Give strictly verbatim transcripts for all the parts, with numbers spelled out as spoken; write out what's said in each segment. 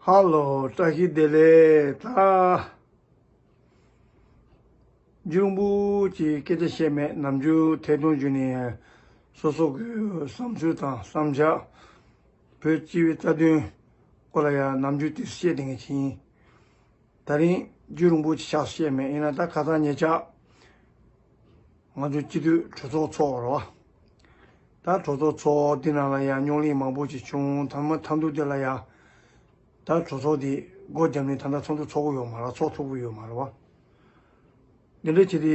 ཧ་ལོ། བཀྲ་ཤིས་བདེ་ལེགས། ད་རྒྱུ་རིང་པོ་ཅིག་སྐད་ཆ་བཤད་མེད། ནམ་རྒྱུན་ཐད་གཏོང་བརྒྱུད་ནས་སོ་སོ་གི་བསམ་ཚུལ་དང་བསམ་འཆར། བོད་སྤྱི་པའི་རྩ་དོན་སྐོར་ལ་ཡང་ནམ་རྒྱུན་དུས་སུ་བཤད་བསྡད་མཁན་ཅིག་ཡིན། ད་རིང་རྒྱུ་རིང་པོ་ཅིག་ཕྱག་བཤད་མེད། ཡིན་ན་ད་ཁ་སང་ཉེ་ཆར་ང་ཚོ་སྤྱི་འཐུས་གྲོས་ཚོགས་ཚོགས་རོ། ད་གྲོས་ཚོགས་ཚོགས་འདི་ནང་ལ་ཡང་རྙོག་གླེང་མང་པོ་ཅིག་བྱུང་། མཐའ་མ་མཐའ་མཇུག་དེ་ལ་ཡང་ད་གྲོས་ཚོགས་འདི་སྒོ་བརྒྱབ་ནས་ད་ལྟ་ཚོགས་འདུ་ཚོགས་ཀྱི་ཡོད་མ་རེད། ཚོགས་ཐུབ་ཀྱི་ཡོད་མ་རེད་བ། འདི་འདྲ་བྱས་ཏེ་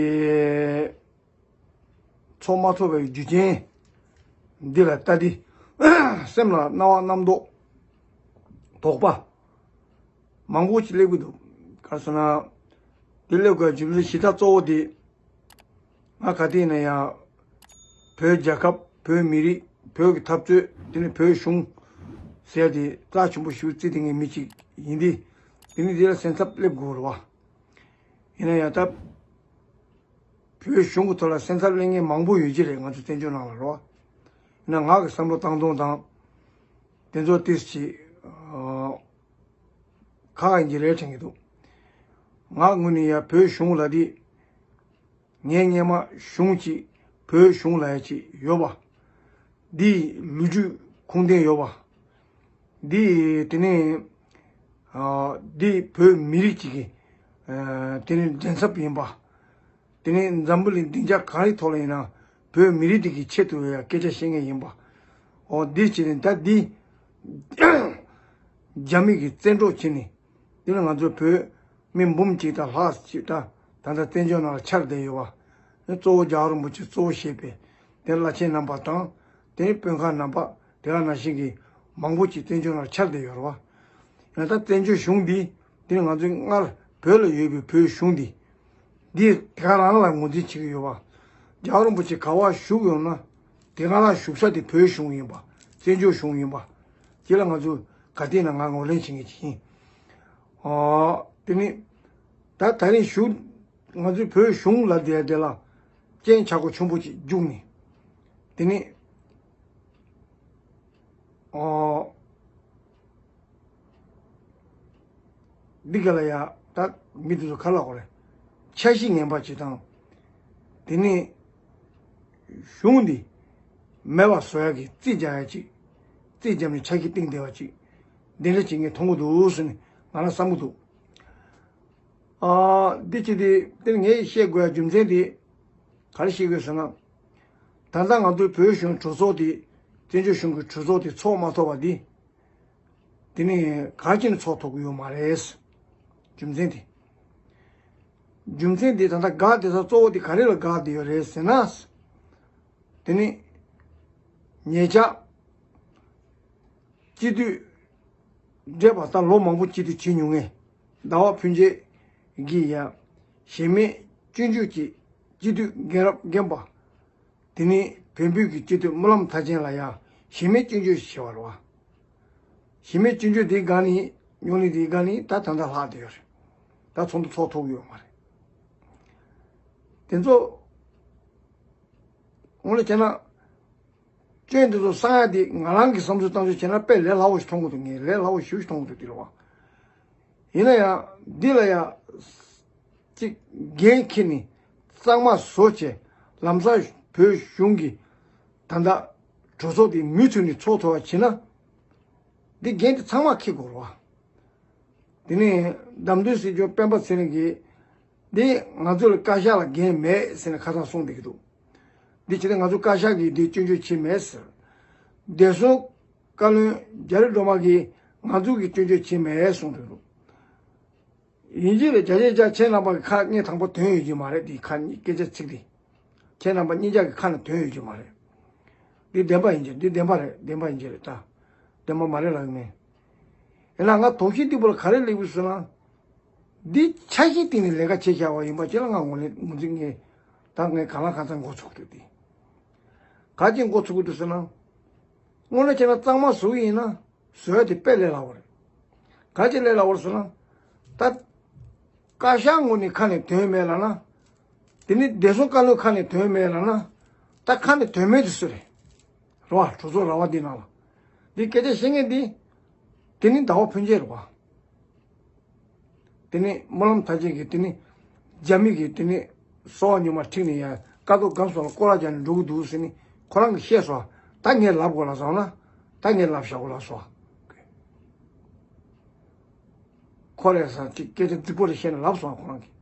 ཚོགས་མ་ཐུབ་པའི་རྒྱུ་རྐྱེན་འདི་ལ་ལྟ་སྟེ་སེམས་ལ་སྣང་བ་རྣམ་རྟོག་དོགས་པ་མང་པོ་ཅིག་སླེབས་ཀྱི་འདུག་ག་རེ་ཟེར་ན། འདི་སླེབས་དགོས་རྒྱུ་མཚན་གཞི་རྩ་གཙོ་བོ་དེ། ང་ག་དུས་ཡིན་ན་ཡང་བོད་རྒྱལ་ཁབ། བོད་མི་རིགས། བོད་ཀྱི་འཐབ་རྩོད། དེ་ནས་བོད་གཞུང་ཟེར་ཏེ་རྩ་ཆེན་པོ་ཞིག་བརྩི་བསྡད་མཁན་མི་གཅིག་ཡིན་ཏེ། དེ་ནས་དེ་ལ་སེམས་འཚབ་སླེབས་དགོས་རེད་བ། ཡིན་ན་ཡང་ད་བོད་གཞུང་གི་ཐོག་ལ་སེམས་འཚབ་སླེབས་མཁན་མང་པོ་ཡོད་ཀྱི་རེད། ང་ཚོ་བཙན་བྱོལ་ནང་ལ་རེད་བ། ཡིན་ན་ང་གི་བསམ་བློ་བཏང་སྟངས་དང་དེ་ཚོ་ཏོག་ཙམ་ཅིག་ཁག་ཡིན་གྱི་རེད་དྲན་གྱི་འདུག་ང་ངོས་ནས་ཡང་བོད་གཞུང་ལབ་དུས། ངས་སྔོན་མ་གཞུང་གཅིག་བོད་གཞུང་ལབ་ཡ་གཅིག་ཡོད་པ། འདིའི་ལོ་རྒྱུས་ཁུངས་ལྡན་ཡོད་པ། འདི་དེ་ནས་ཨ་འདི་བོད་མི་རིགས་གཅིག་གི་ཨ་དེ་ནས་མགྲིན་ཚབ་ཡིན་པ། དེ་ནས་འཛམ་བུ་གླིང་སྡིངས་ཆ་གང་རེའི་ཐོག་ལ་ཡིན་ན་བོད་མི་རིགས་དེ་གི་ཆེད་དུ་ཡ་སྐད་ཆ་བཤད་མཁན་ཡིན་པ། འོ་འདི་བྱས་ནས་ད་འདི་རྒྱ་མི་གི་བཙན་འཕྲོག་བྱས་ནས། དེ་ལ་ང་ཚོ་བོད་མི་འབུམ་གཅིག་དང་ལྷག་ཅིག་ད་ད་ལྟ་བཙན་བྱོལ་ནང་ལ་འཆར་བསྡད་ཡོད་པ། གཙོ་བོ་རྒྱལ་བ་རིན་པོ་ཆེ་གཙོ་བོ་བྱས་པའི་དེ་བླ་ཆེན་རྣམ་པ་དང་། དེ་ནས་དཔོན་ཁག་རྣམ་པ། དེ་ག་ནང་བཞིན་གྱི་མང་པོ་ཅིག་བཙན་བྱོལ་ནང་འཆར་བསྡད་ཡོད་རེད་བ། ཡང་ད་བཙན་བྱོལ་གཞུང་འདི་དེ་ནི་ང་ཚོའི་སྔར་བོད་ལ་ཡོད་པའི་བོད་གཞུང་འདི། འདི་དེ་ག་རང་ལ་ངོས་འཛིན་བྱེད་ཀྱི་ཡོད་པ། རྒྱལ་བ་རིན་པོ་ཆེ་ག་པར་བཞུགས་ཡོང་ན་དེ་ག་རང་བཞུགས་ས་དེ་བོད་གཞུང་ཡིན་པ། བཙན་བྱོལ་གཞུང་ཡིན་པ། དེ་ལ་ང་ཚོ་ག་དུས་ན་ང་ངོས་ལེན་བྱེད་མཁན་ཅིག་ཡིན། ཨོ། དེ་ནི་ད་ད་རིང་བཞུགས། ང་ཚོའི་བོད་གཞུང་ལ་དེ་དེ་ལ་རྐྱེན་ཆག་སྒོ་ཆེན་པོ་ཅིག་བརྒྱུགས་ནས། དེ་ནི་ཨོ། འདི་ག་ལ་ཡ་ད་མི་དེ་ཚོ་ག་ལ་གོ་རེད། འཆར་གཞི་ངན་པ་ཅིག་དང་། དེ་ནས་གཞུང་འདི་མེད་པ་བཟོ་ཡ་གི་རྩིས་རྒྱག་ཡ་ཅིག་རྩིས་རྒྱབ་ནས་འཆར་གཞི་བཏིང་བསྡད་པ་ཅིག་འདི་འདྲ་བྱེད་མཁན་མཐོང་གི་འདུག་ཟེར་ནས་ང་རང་བསམ་གི་འདུག་ཨ། འདི་ཅི་སྟེ་དེ་ངས་བཤད་དགོས་ཡ་རྒྱུ་མཚན་དེ་ག་རེ་བཤད་དགོས་ཟེར་ན། ད་ལྟ་ང་ཚོའི་བོད་གཞུང་གྲོས་ཚོགས་དེ་བཙན་བྱོལ་གཞུང་གི་གྲོས་ཚོགས་དེ་ཚོགས་མ་ཐུབ་པ་འདི། དེ་ནས་ག་རེ་བྱས་ནས་ཚོགས་ཐུབ་ཀྱི་ཡོད་མ་རེད། རྒྱུ་མཚན་དེ། རྒྱུ་མཚན་དེ་ད་ལྟ་འགག་བསྡད་ས་གཙོ་བོ་དེ་ག་རེ་ལ་འགག་བསྡད་ཡོད་རེད་ཟེར་ན། དེ་ནི་ཉེ་ཆར་སྤྱི་འཐུས་བགྲེས་པ་དང་ལོ་མང་པོ་སྤྱི་འཐུས་བྱེད་མྱོང་མཁན་ཟླ་བ་ཕུན་ཆད་ཀྱིས་ཡ་གཞི་མེད་སྐྱོན་བརྗོད་ཀྱིས་སྤྱི་འཐུས་རྒན་རབས་རྒན་པ། དེ་ནི་བོད་མིའི་གི་སྤྱི་འཐུས་སྨོན་ལམ་མཐའ་ཅན་ལ་ཡང་གཞི་མེད་སྐྱོན་བརྗོད་ཞིག་བྱས་པ་རེད་བ། གཞི་མེད་སྐྱོན་བརྗོད་དེའི་སྒང་ནས་རྙོག་གླེང་དེའི་སྒང་ནས་ད་ད་ལྟ་ལྷག་བསྡད་ཡོད་རེད། ད་ཚོགས་འདུ་ཚོགས་ཐུབ་ཡོད་མ་རེད། དེ་ཚོ་དངོས་གནས་བྱས་ན་སྐྱོན་དེ་ཚོ་སངས་ཡ་དེ་ང་རང་གི་བསམ་ཚུལ་བཏང་ཚུལ་བྱས་ན་དཔེ་ལས་སླ་བོ་ཞིག་མཐོང་གི་འདུག་ངས་ལས་སླ་བོ་ཞེ་པོ་ཞིག་མཐོང་གི་འདུག་དེ་རེད་བ། ཡིན་ན་ཡང་འདི་ལ་ཡང་གཅིག་འགན་འཁྱེར་ནས་གཙང་མ་བཟོ་བྱས་ལམ་སང་བོད་གཞུང་གི་ད་ལྟ་གྲོས་ཚོགས་དེ་མུ་མཐུད་ནས་ཚོགས་ཐུབ་པ་བྱེད་ན། འདི་འགན་དེ་ཚང་མ་འཁྱེར་དགོས་རེད་བ། དེ་ནས་བདམས་ཐོན་སྲིད་སྐྱོང་སྤེན་པ་ཚེ་རིང་གིས་འདི་ང་ཚོ་ལ་བཀའ་ཤག་ལ་འགན་མེད་ཟེར་ནས་ཁ་སང་གསུངས་བསྡད་ཀྱི་འདུག་འདི་བྱས་ཏེ་ང་ཚོ་བཀའ་ཤག་གིས་འདི་སྐྱོན་བརྗོད་བྱས་མེད་ཟེར། བདེ་སྲུང་བཀའ་བློན་རྒྱ་རི་སྒྲོལ་མ་གིས་ང་ཚོ་གིས་སྐྱོན་བརྗོད་བྱས་མེད་གསུངས་བསྡད་འདུག་ཡིན་གྱི་རེད། བརྒྱ་ཆ་བརྒྱ་ཁྱེད་རྣམ་པ་གི་ཁ་ངས་དང་པོ་དོན་ཡོད་ཀྱི་མ་རེད། འདི་ཁ་སྐད་ཆ་ཚིག་འདི་ཁྱེད་རྣམ་པ་གཉིས་ཆ་གི་ཁ་ནས་དོན་ཡོད་ཀྱི་མ་རེད། འདི་བདེན་པ་ཡིན་གྱི། འདི་བདེན་པ་རེད། བདེན་པ་ཡིན་གྱི་རེད། ད་བདེན་པ་མ་རེད་ལབ་ཀྱི་མེད། ཡིན་ན་ང་དོགས་གཞི་འདི་པོ་ལ་ག་རེ་སླེབས་ཡོད་ཟེར་ན། འདི་འཆར་གཞི་སྟེང་ནས་ལས་ཀ་བྱེད་བཞག་པ་ཡིན་པ་ཅིག་ལ་ང་ངོས་ལེན་ངོས་འཛིན་ངས་ད་ངས་གང་ལ་གང་འཚམ་མགོ་ཚོས་ཀྱི་འདུག་འདི་ག་ཅིག་མགོ་ཚོས་ཀྱི་འདུག་ཟེར་ན། དངོས་གནས་བྱས་ན་གཙང་མ་བཟོ་གི་ཡིན་ན། བཟོ་ཡ་དེ་དཔེ་ལས་སླ་བོ་རེད། ག་ཅི་ལས་སླ་བོ་རེད་ཟེར་ན། ད་བཀའ་ཤག་ངོས་ནས་ཁ་ནས་དོན་མེད་ལབ་ན། དེ་ནི་བདེ་སྲུང་བཀའ་བློན་ཁ་ནས་དོན་མེད་ལབ་ན། ད་ཁ་ནས་དོན་མེད་དེ་སུ་རེད། རེད་བ། གྲོས་ཚོགས་ར་བ་འདི་ནང་ལ། འདི་སྐད་ཆ་བཤད་མཁན་འདི། དེ་ནི་ཟླ་བ་ཕུན་ཆད་རེད་བ། དེ་ནས་སྨོན་ལམ་ཐམས་ཅད་ཀྱིས་དེ་ནས་རྒྱ་མི་གིས་དེ་ནས་སོལ་བ་ཉི་མ་ཁྲིད་ནས་ཡ་ཀ་རྡོར་སྒམ་སོགས་ལ་སྐོར་ར་རྒྱག་ནས་འགྲོ་གི་འདུག་ཟེར་ནས་ཁོ་རང་གིས་བཤད་སོང་། ད་ངས་ལབ་དགོས་ལ་བསམ་ན། ད་ངས་ལབ་བཞག་དགོས་ལ་སོང་། ཁོ་རེ་ས་ཅིག་སྐད་ཆ་རྫིག་པོ་རེ་བཤད་ནས་ལབ་སོང་ཁོ་རང་གིས།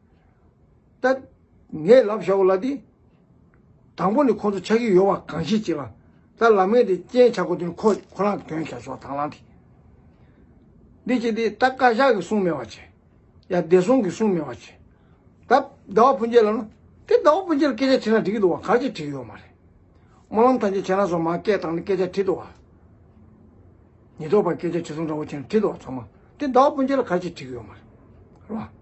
ད་ངས་ལབ་བཞག་དགོས་ལ་དེ། དང་པོ་ནས་ཁོ་ཚོ་ཆགས་ཀྱི་ཡོད་པ་གང་ཤེས་ཅིག་ལ། ད་ལམ་ངན་དེ་རྐྱེན་ཆགས་དགོས་དོན་ཁོ་ཁོ་རང་གི་དོན་བྱ་ཆོག་དང་བླངས་དེ། འདི་ཅི་སྟེ་ད་བཀའ་ཤག་གིས་གསུངས་མེད་པ་བྱས། ཡ་བདེ་སྲུང་གིས་གསུངས་མེད་པ་བྱས། ད་ཟླ་བ་ཕུན་ཚོགས་ལ་ན་དེ་ཟླ་བ་ཕུན་ཚོགས་ལ་སྐད་ཆ་དྲིས་ན་འགྲིག་གི་འདུག་བ། ག་ཅི་དྲིས་ཡོད་མ་རེད། སྨོན་ལམ་ཐམས་ཅད་བྱས་ན་སོང་མ་སྐད་བཏང་ནས་སྐད་ཆ་དྲིས་འདུག་བ། ཉེན་རྟོག་པ་སྐད་ཆ་དྲི་སོང་འདྲ་བོ་བྱས་ནས་དྲིས་འདུག་བ་ཚང་མ། དེ་ཟླ་བ་ཕུན་ཚོགས་ལ་ག་ཅི་དྲིས་ཡོད་མ་རེད། རེད་བ།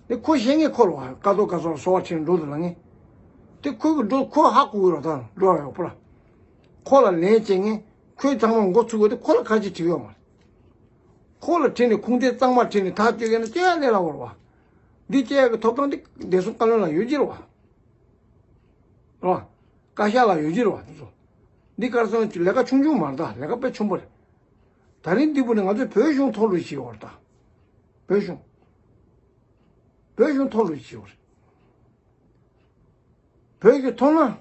དེ་ཁོ་ཤེས་ངེས་ཁོ་རེད་བ། ཀ་རྡོར་ཀ་སོགས་ལ་སོལ་བ་ཁྲིད་འགྲོ་འདུག་ལ་ངས། དེ་ཁོས་གི་འགྲོ་ཁོ་ཧ་གོ་གི་རེད་ད་འགྲོ་བ་ཡོད་པ་ལ། ཁོ་ལ་ལན་བྱེད་ངེས་ཁོས་ཚང་མ་མགོ་ཚུགས་དགོས་དེ་ཁོ་ལ་ག་ཅི་དྲིས་ཡོད་མ་རེད། ཁོ་ལ་དྲིས་ནས་ཁུངས་ལྡན་གཙང་མ་དྲིས་ནས་ཐག་གཅོད་ཡས་ན་ཅི་ཡ་ལས་སླ་བོ་རེད་བ། འདི་ཅི་ཡ་གི་ཐོབ་ཐང་འདི་བདེ་སྲུང་བཀའ་བློན་ལ་ཡོད་ཀྱི་རེད་བ། རེད་བ། བཀའ་ཤག་ལ་ཡོད་ཀྱི་རེད་བ་དེ་ཚོ། འདི་གར་སོང་ལས་ཀ་ཆུང་ཆུང་མ་རེད་ད་ལས་ཀ་དཔེ་ཆེན་པོ་རེད། ད་རིང་འདི་བུ་ནི་ང་ཚོས་བོད་གཞུང་ཐོག་ལ་བྱེད་ཡོད་རེད་ད། བོད་གཞུང་། བོད་གཞུང་ཐོག་ལ་བྱེད་ཡོད་རེད། བོད་ཀྱི་ཐོག་ན།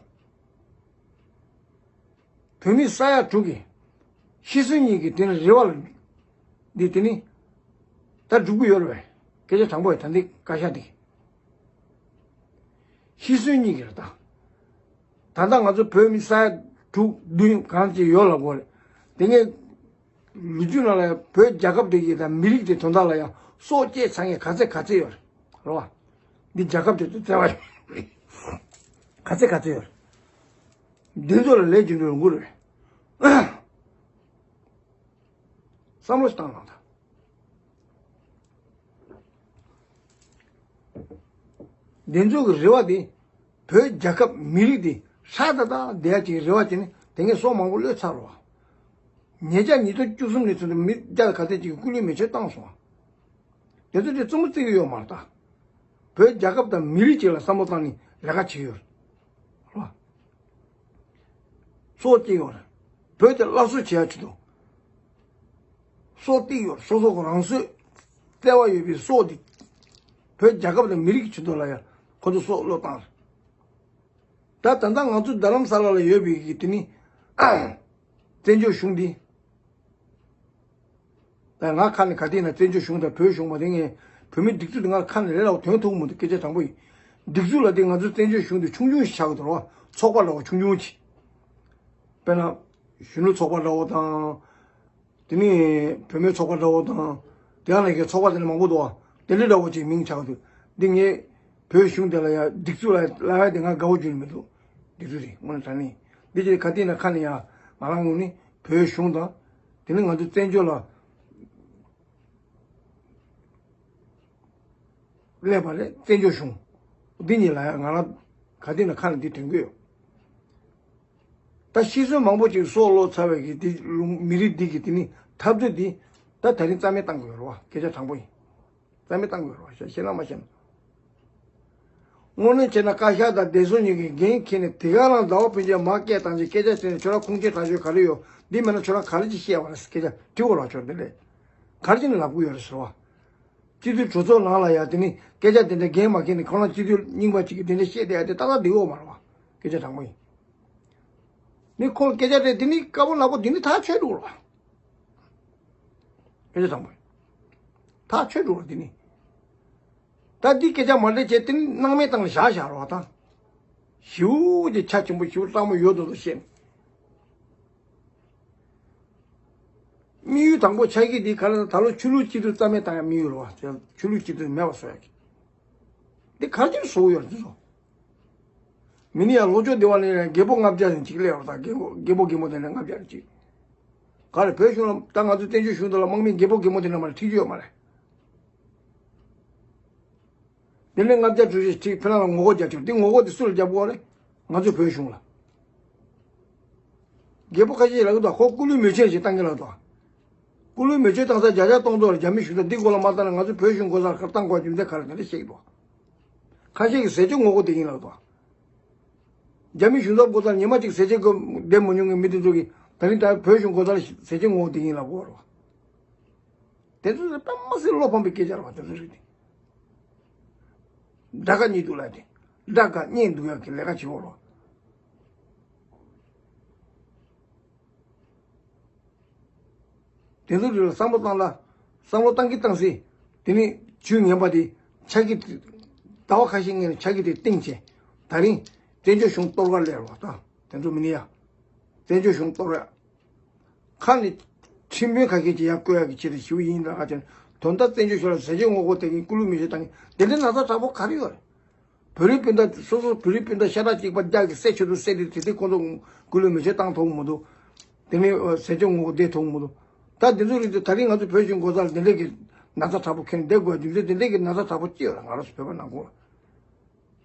བོད་མི་ས་ཡ་དྲུག་གི། ཤི་གསོན་གཉིས་ཀྱི་དེ་ནི་རེ་བ་ལ། འདི་དེ་ནི། ད་འགྲུབ་ཀྱི་ཡོད་རེད་པས། སྐད་ཆ་དྲང་པོ་ཡོད་ད་འདི་བཀའ་ཤག་འདི། ཤི་གསོན་གཉིས་ཀྱི་རེད་ད། ད་ལྟ་ང་ཚོ་བོད་མི་ས་ཡ་དྲུག་བདུན་གང་ཅིག་ཡོད་ལ་གོ་རེད། དེ་ངས། ལོ་རྒྱུས་ནང་ལ་ཡང་བོད་རྒྱལ་ཁབ་དེ་ཡི་དང་མི་རིགས་དེ་དོན་དག་ལ་ཡང་སྲོག་བཅད་ཚར་མཁན་ག་ཚད་ག་ཚད་ཡོད་རེད། རེད་བ། འདི་རྒྱལ་ཁབ་དེ་ཚོ་བཙན་བ་ཡོད། ག་ཚད་ག་ཚད་ཡོད་རེད། འདི་ཚོ་ལ་ལས་རྒྱུ་འདོད་ཡོང་གི་རེད། བསམ་བློ་ཞིག་བཏང་ལ་ད། འདི་ཚོ་གི་རེ་བ་དེ། བོད་རྒྱལ་ཁབ་མི་རིགས་དེ་ཧྲ་ཏག་ཏག་བསྡད་ཡ་ཅིག་རེ་བ་བྱས་ནས་དེ་ངས་སྲོག་མང་པོ་བློས་ཚར་རོ། ཉེ་ཆར་ཉིས་སྟོང་བཅུ་གསུམ་ནས་བཟུང་སྟེ་མི་བརྒྱ་དང་ག་ཚད་ཅིག་གི་སྐུ་ལུས་མེ་མཆོད་བཏང་སོང་། དེ་ཚོ་དེ་རྩུབ་མོ་བརྩི་གི་ཡོད་མ་རེད་ད། བོད་རྒྱལ་ཁབ་དང་མི་རིགས་ཅིག་ལ་བསམ་བློ་བཏང་ནས་ལས་ཀ་བྱེད་ཀྱི་ཡོད་རེད། སྲོག་བཅད་ཡོད་རེད། བོད་དེ་སླར་གསོ་བྱེད་ཡ་ཆེད་དུ། སྲོག་གཏད་ཡོད་རེད། སོ་སོ་གི་རང་སྲོག་བརྩེ་བ་ཡོད་པའི་སྲོག་འདི། བོད་རྒྱལ་ཁབ་དང་མི་རིགས་ཀྱི་ཆེད་དུ་ལ་ཡང་ཁོ་ཚོ་སྲོག་བློས་བཏང་རེད། ད་ད་ལྟ་ང་ཚོ་རྡ་རམ་ས་ལ་ལ་ཡོད་པའི་གི་དེ་ནི། བཙན་བྱོལ་གཞུང་འདི། ད་ང་ཁ་ནས་ག་དེ་ན་བཙན་བྱོལ་གཞུང་དང་བོད་གཞུང་མ་དེ་ངས་བོད་མི་སྒྲིག་འཛུགས་དེ་ང་ཁ་ནས་ལས་སླ་བོ་དོན་ཐུག་མི་འདུག་སྐད་ཆ་དྲང་པོ་ཡིན། སྒྲིག་འཛུགས་ལ་དེ་ང་ཚོའི་བཙན་བྱོལ་གཞུང་དེ་ཆུང་ཆུང་ཞིག་ཆགས་ཀྱི་འདུག་ར་བ། ཚོགས་པ་འདྲ་བོ་ཆུང་ཆུང་ཅིག་དཔེར་ན། གཞོན་ནུ་ཚོགས་པ་འདྲ་བོ་དང་། དེ་ནས་བུད་མེད་ཚོགས་པ་འདྲ་བོ་དང་། དེ་ཡང་ལས་ཀའི་ཚོགས་པ་དེ་ནས་མང་པོ་འདུག་བ། དེ་འདྲ་འདྲ་བོ་ཅིག་མིང་ཆགས་འདུག་འདི་ངས་བོད་གཞུང་དེ་ལ་ཡང་སྒྲིག་འཛུགས་ལ་ལབ་ཡ་དེ་ང་དགའ་བོ་བྱུང་མི་འདུག་སྒྲིག་འཛུགས་དེ་དངོས་གནས་དྲང་གནས། འདི་ཅིག་ག་དེ་ན་ཁ་ནས་ཡང་ང་རང་ངོས་ནས་བོད་གཞུང་དང་། དེ་ནས་ང་ཚོ་བཙན་བྱོལ་ལ་སླེབས་པ་རེད་བཙན་བྱོལ་གཞུང་། འདི་གཉིས་ལ་ཡང་ང་རང་ག་དེ་ན་ཁ་ནས་འདི་དྲན་གྱི་ཡོད། ད་ཤི་གསོན་མང་པོ་ཅིག་སྲོག་བློས་ཚར་བའི་གི་དེ་ལུང་མི་རིགས་འདི་གི་དེ་ནི་འཐབ་རྩོད་འདི་ད་ད་རིང་རྩ་མེད་བཏང་དགོས་རེད་བ། སྐད་ཆ་དྲང་པོ་ཡིན། རྩ་མེད་བཏང་དགོས་རེད་བ། ཤེས་ཤེས་ན་མ་ཤེས་ན། དངོས་གནས་བྱས་ན་བཀའ་ཤག་དང་བདེ་སྲུང་གཉིས་ཀྱིས་འགན་འཁྱེར་ནས་དེ་ག་རང་ཟླ་བ་ཕུན་ཚོགས་མར་སྐད་བཏང་རྗེས་སྐད་ཆ་བཤད་ནས་ཁྱོད་རང་ཁུངས་སྐྱེལ་ཐག་གཅོད་ག་རེ་ཡོད། འདི་མེད་ན་ཁྱོད་རང་ག་རེ་ཅིག་བཤད་པ་རེད་ཟེར་སྐད་ཆ་དྲི་དགོས་རེད་བ། ཁྱོད་འདི་ལས་ག་རེ་བྱས་ནས་ལབ་དགོས་ཡོད་རེད་ཟེར་བ། སྤྱི་འཐུས་གྲོས་ཚོགས་ནང་ལ་ཡ་དེ་ནི་སྐད་ཆ་དེ་འདྲ་འགན་མ་འཁྱེར་ནས་ཁོ་རང་སྤྱི་འཐུས་རྙིང་པ་ཅིག་གིས་དེ་འདྲ་བཤད་བསྡད་ཡ་དེ་ཏག་ཏག་འགྲིག་ཡོད་མ་རེད་བ། སྐད་ཆ་དྲང་པོ་ཡིན། ནི་ཁོ་སྐད་ཆ་དེ་དེ་ནི་དཀར་པོ་ནག་པོ་དེ་ནི་ཐག་ཆོད་འགྲོ་རེད་བ། སྐད་ཆ་དྲང་པོ་ཡིན། ཐག་ཆོད་འགྲོ་རེད་དེ་ནི། ད་འདི་སྐད་ཆ་མ་འདྲེས་བྱས་དེ་ནི་སྣང་མེད་བཏང་ནས་བཞག་བཞག་རེད་བ་ད། ཞེ་པོ་ཅིག་ཆ་ཆེན་པོ་ཞེ་པོ་སླ་མོ་ཡོད་དོ་དོ་བཤད་ནས། དམིགས་ཡུལ་དང་པོ་ཆགས་ཀྱི་འདི་ག་རེ་ད་ད་ལོ་ཆོས་ལུགས་སྤྱི་འཐུས་རྩ་མེད་བཏང་ཡ་དམིགས་ཡུལ་རེད་བ། ཆོས་ལུགས་སྤྱི་འཐུས་མེད་པ་བཟོ་ཡ་གི། འདི་ག་རེ་བྱས་ནས་བཟོ་གི་ཡོད་རེད་འདི་ཚོ། མི་ནི་ཡང་ལོ་ཅོག་འདི་བ་ནས་རྒད་པོ་ལྔ་བརྒྱ་ནས་གཅིག་སླེབས་པ་དང་རྒད་པོ་རྒད་པོ་རྒན་མོ་དེ་འདྲ་ལྔ་བརྒྱ་ནས་གཅིག་ག་རེ་བོད་གཞུང་ལ་ད་ང་ཚོ་བཙན་བྱོལ་གཞུང་དེ་ལ་དམག་མི་རྒད་པོ་རྒན་མོ་དེ་འདྲ་མ་རེད་ཁྲིད་རྒྱུ་ཡོད་མ་རེད། དེ་ནས་ལྔ་བརྒྱ་དྲུག་ཅུ་ཁྲིད་ཕི་ལ་ལ་ངོ་རྒོལ་རྒྱག་ཆོག་འདི་ངོ་རྒོལ་དེ་སུ་ལ་རྒྱབ་དགོས་རེད། ང་ཚོ་བོད་གཞུང་ལ། རྒད་པོ་ཁ་ཤས་ལ་གི་དོ་ཁོ་སྐུ་ལུས་མེ་མཆོད་ཞིག་བཏང་གི་ལ་དོ། སྐུ་ལུས་མེ་མཆོད་བཏང་ས་བརྒྱ་ཆ་སྟོང་ཚོ་ལ་རྒྱ་མི་གཞུང་ཚབ་འདི་སྐོར་ལ་མ་བཏང་ན་ང་ཚོ་བོད་གཞུང་སྒོ་ས་ཁར་བཏང་དགོས་རྒྱུ་མཚན་ག་རེ་དེ་འདྲ་བཤད་ཀྱི་འདུག་ཁ་ཤས་ཀྱིས་ཟས་སྤྱོད་ངོ་རྒོལ་དེ་ཡིན་ལབ་འདུག་རྒྱ་མི་གཞུང་ཚབ་སྒོ་ས་ཉི་མ་གཅིག་ཟས་བཅད་དགོས་བསྡད་མ་མྱོང་མཁན་མི་དེ་ཚོ་གིས་ད་རིང་ད་བོད་གཞུང་སྒོ་ས་ལ་ཟས་བཅད་ངོ་རྒོལ་དེ་ཡིན་ལབ་དགོས་རེད་བ། དེ་ཚོ་དཔེ་མ་སྲིད་བློ་ཕམ་པའི་སྐད་ཆ་རེད་བ་དེ་ཚོ་རིགས་དེ། དགྲ་དགའ་གཉེན་སྡུག་ལ་དེ་དགྲ་དགའ་གཉེན་སྡུག་ཡག་གི་ལས་ཀ་བྱེད་འོ་རོགས། དེ་ཚོ་རེད་ལ་བསམ་བློ་བཏང་ལ། བསམ་བློ་བཏང་གི་བཏང་སྲིད། དེ་ནི་ཇུས་ངན་པ་དེ་ཆག་གི། ཟླ་བ་ཁ་ཤས་སྔོན་ནས་ཆག་གི་དེ་བཏིང་བྱས། ད་རིང་བཙན་བྱོལ་གཞུང་གཏོར་ག་སླེབས་རོགས་ད། དེ་ཚོ་མི་ནི་ཡ། བཙན་བྱོལ་གཞུང་གཏོར་ཡ། ཁ་ནས་ཁྲིམས་དཔོན་ཁ་ཤས་ཀྱིས་ཡར་བསྐོ་ཡག་གི་ཆེད་དུ་ཞུ་ཡིན་ལ་ཁ་ཆེན། དོན་དག་བཙན་བྱོལ་ཤོར་ལ་ཟས་བཅད་ངོ་རྒོལ་དེ་གིན་སྐུ་ལུས་མེ་མཆོད་བཏང་གིན་དེ་འདྲའི་ན་ཚ་དྲག་པོ་ག་རེ་ཡོད་རེད། བོད་རིགས་སྤུན་ཟླ་སོ་སོ་བོད་རིགས་སྤུན་ཟླ་ཤ་ཁྲག་གཅིག་པ་རྒྱ་གི་བསད་ཆོག་ཏུ་བསད་དེ་དེ་དེ་ཁོ་ཚོ་སྐུ་ལུས་མེ་མཆོད་བཏང་ཐུབ་མི་འདུག་དེ་ནས་ཟས་བཅད་ངོ་རྒོལ་བསྡད་ཐུབ་མི་འདུག་ད་དེ་ཚོ་རིགས་དེ་ད་རིང་ང་ཚོ་བོད་གཞུང་མགོ་སར་དེ་འདྲའི་གི་ན་ཚ་དྲག་པོ་ཁྱེར་བསྡད་དགོས་རྒྱུ་མཚན་དེ་འདྲའི་གི་ན་ཚ་དྲག་པོ་ཅི་ཡོད་རེད་ང་རང་ཚོ་བོད་པ་ནང་ཁུལ་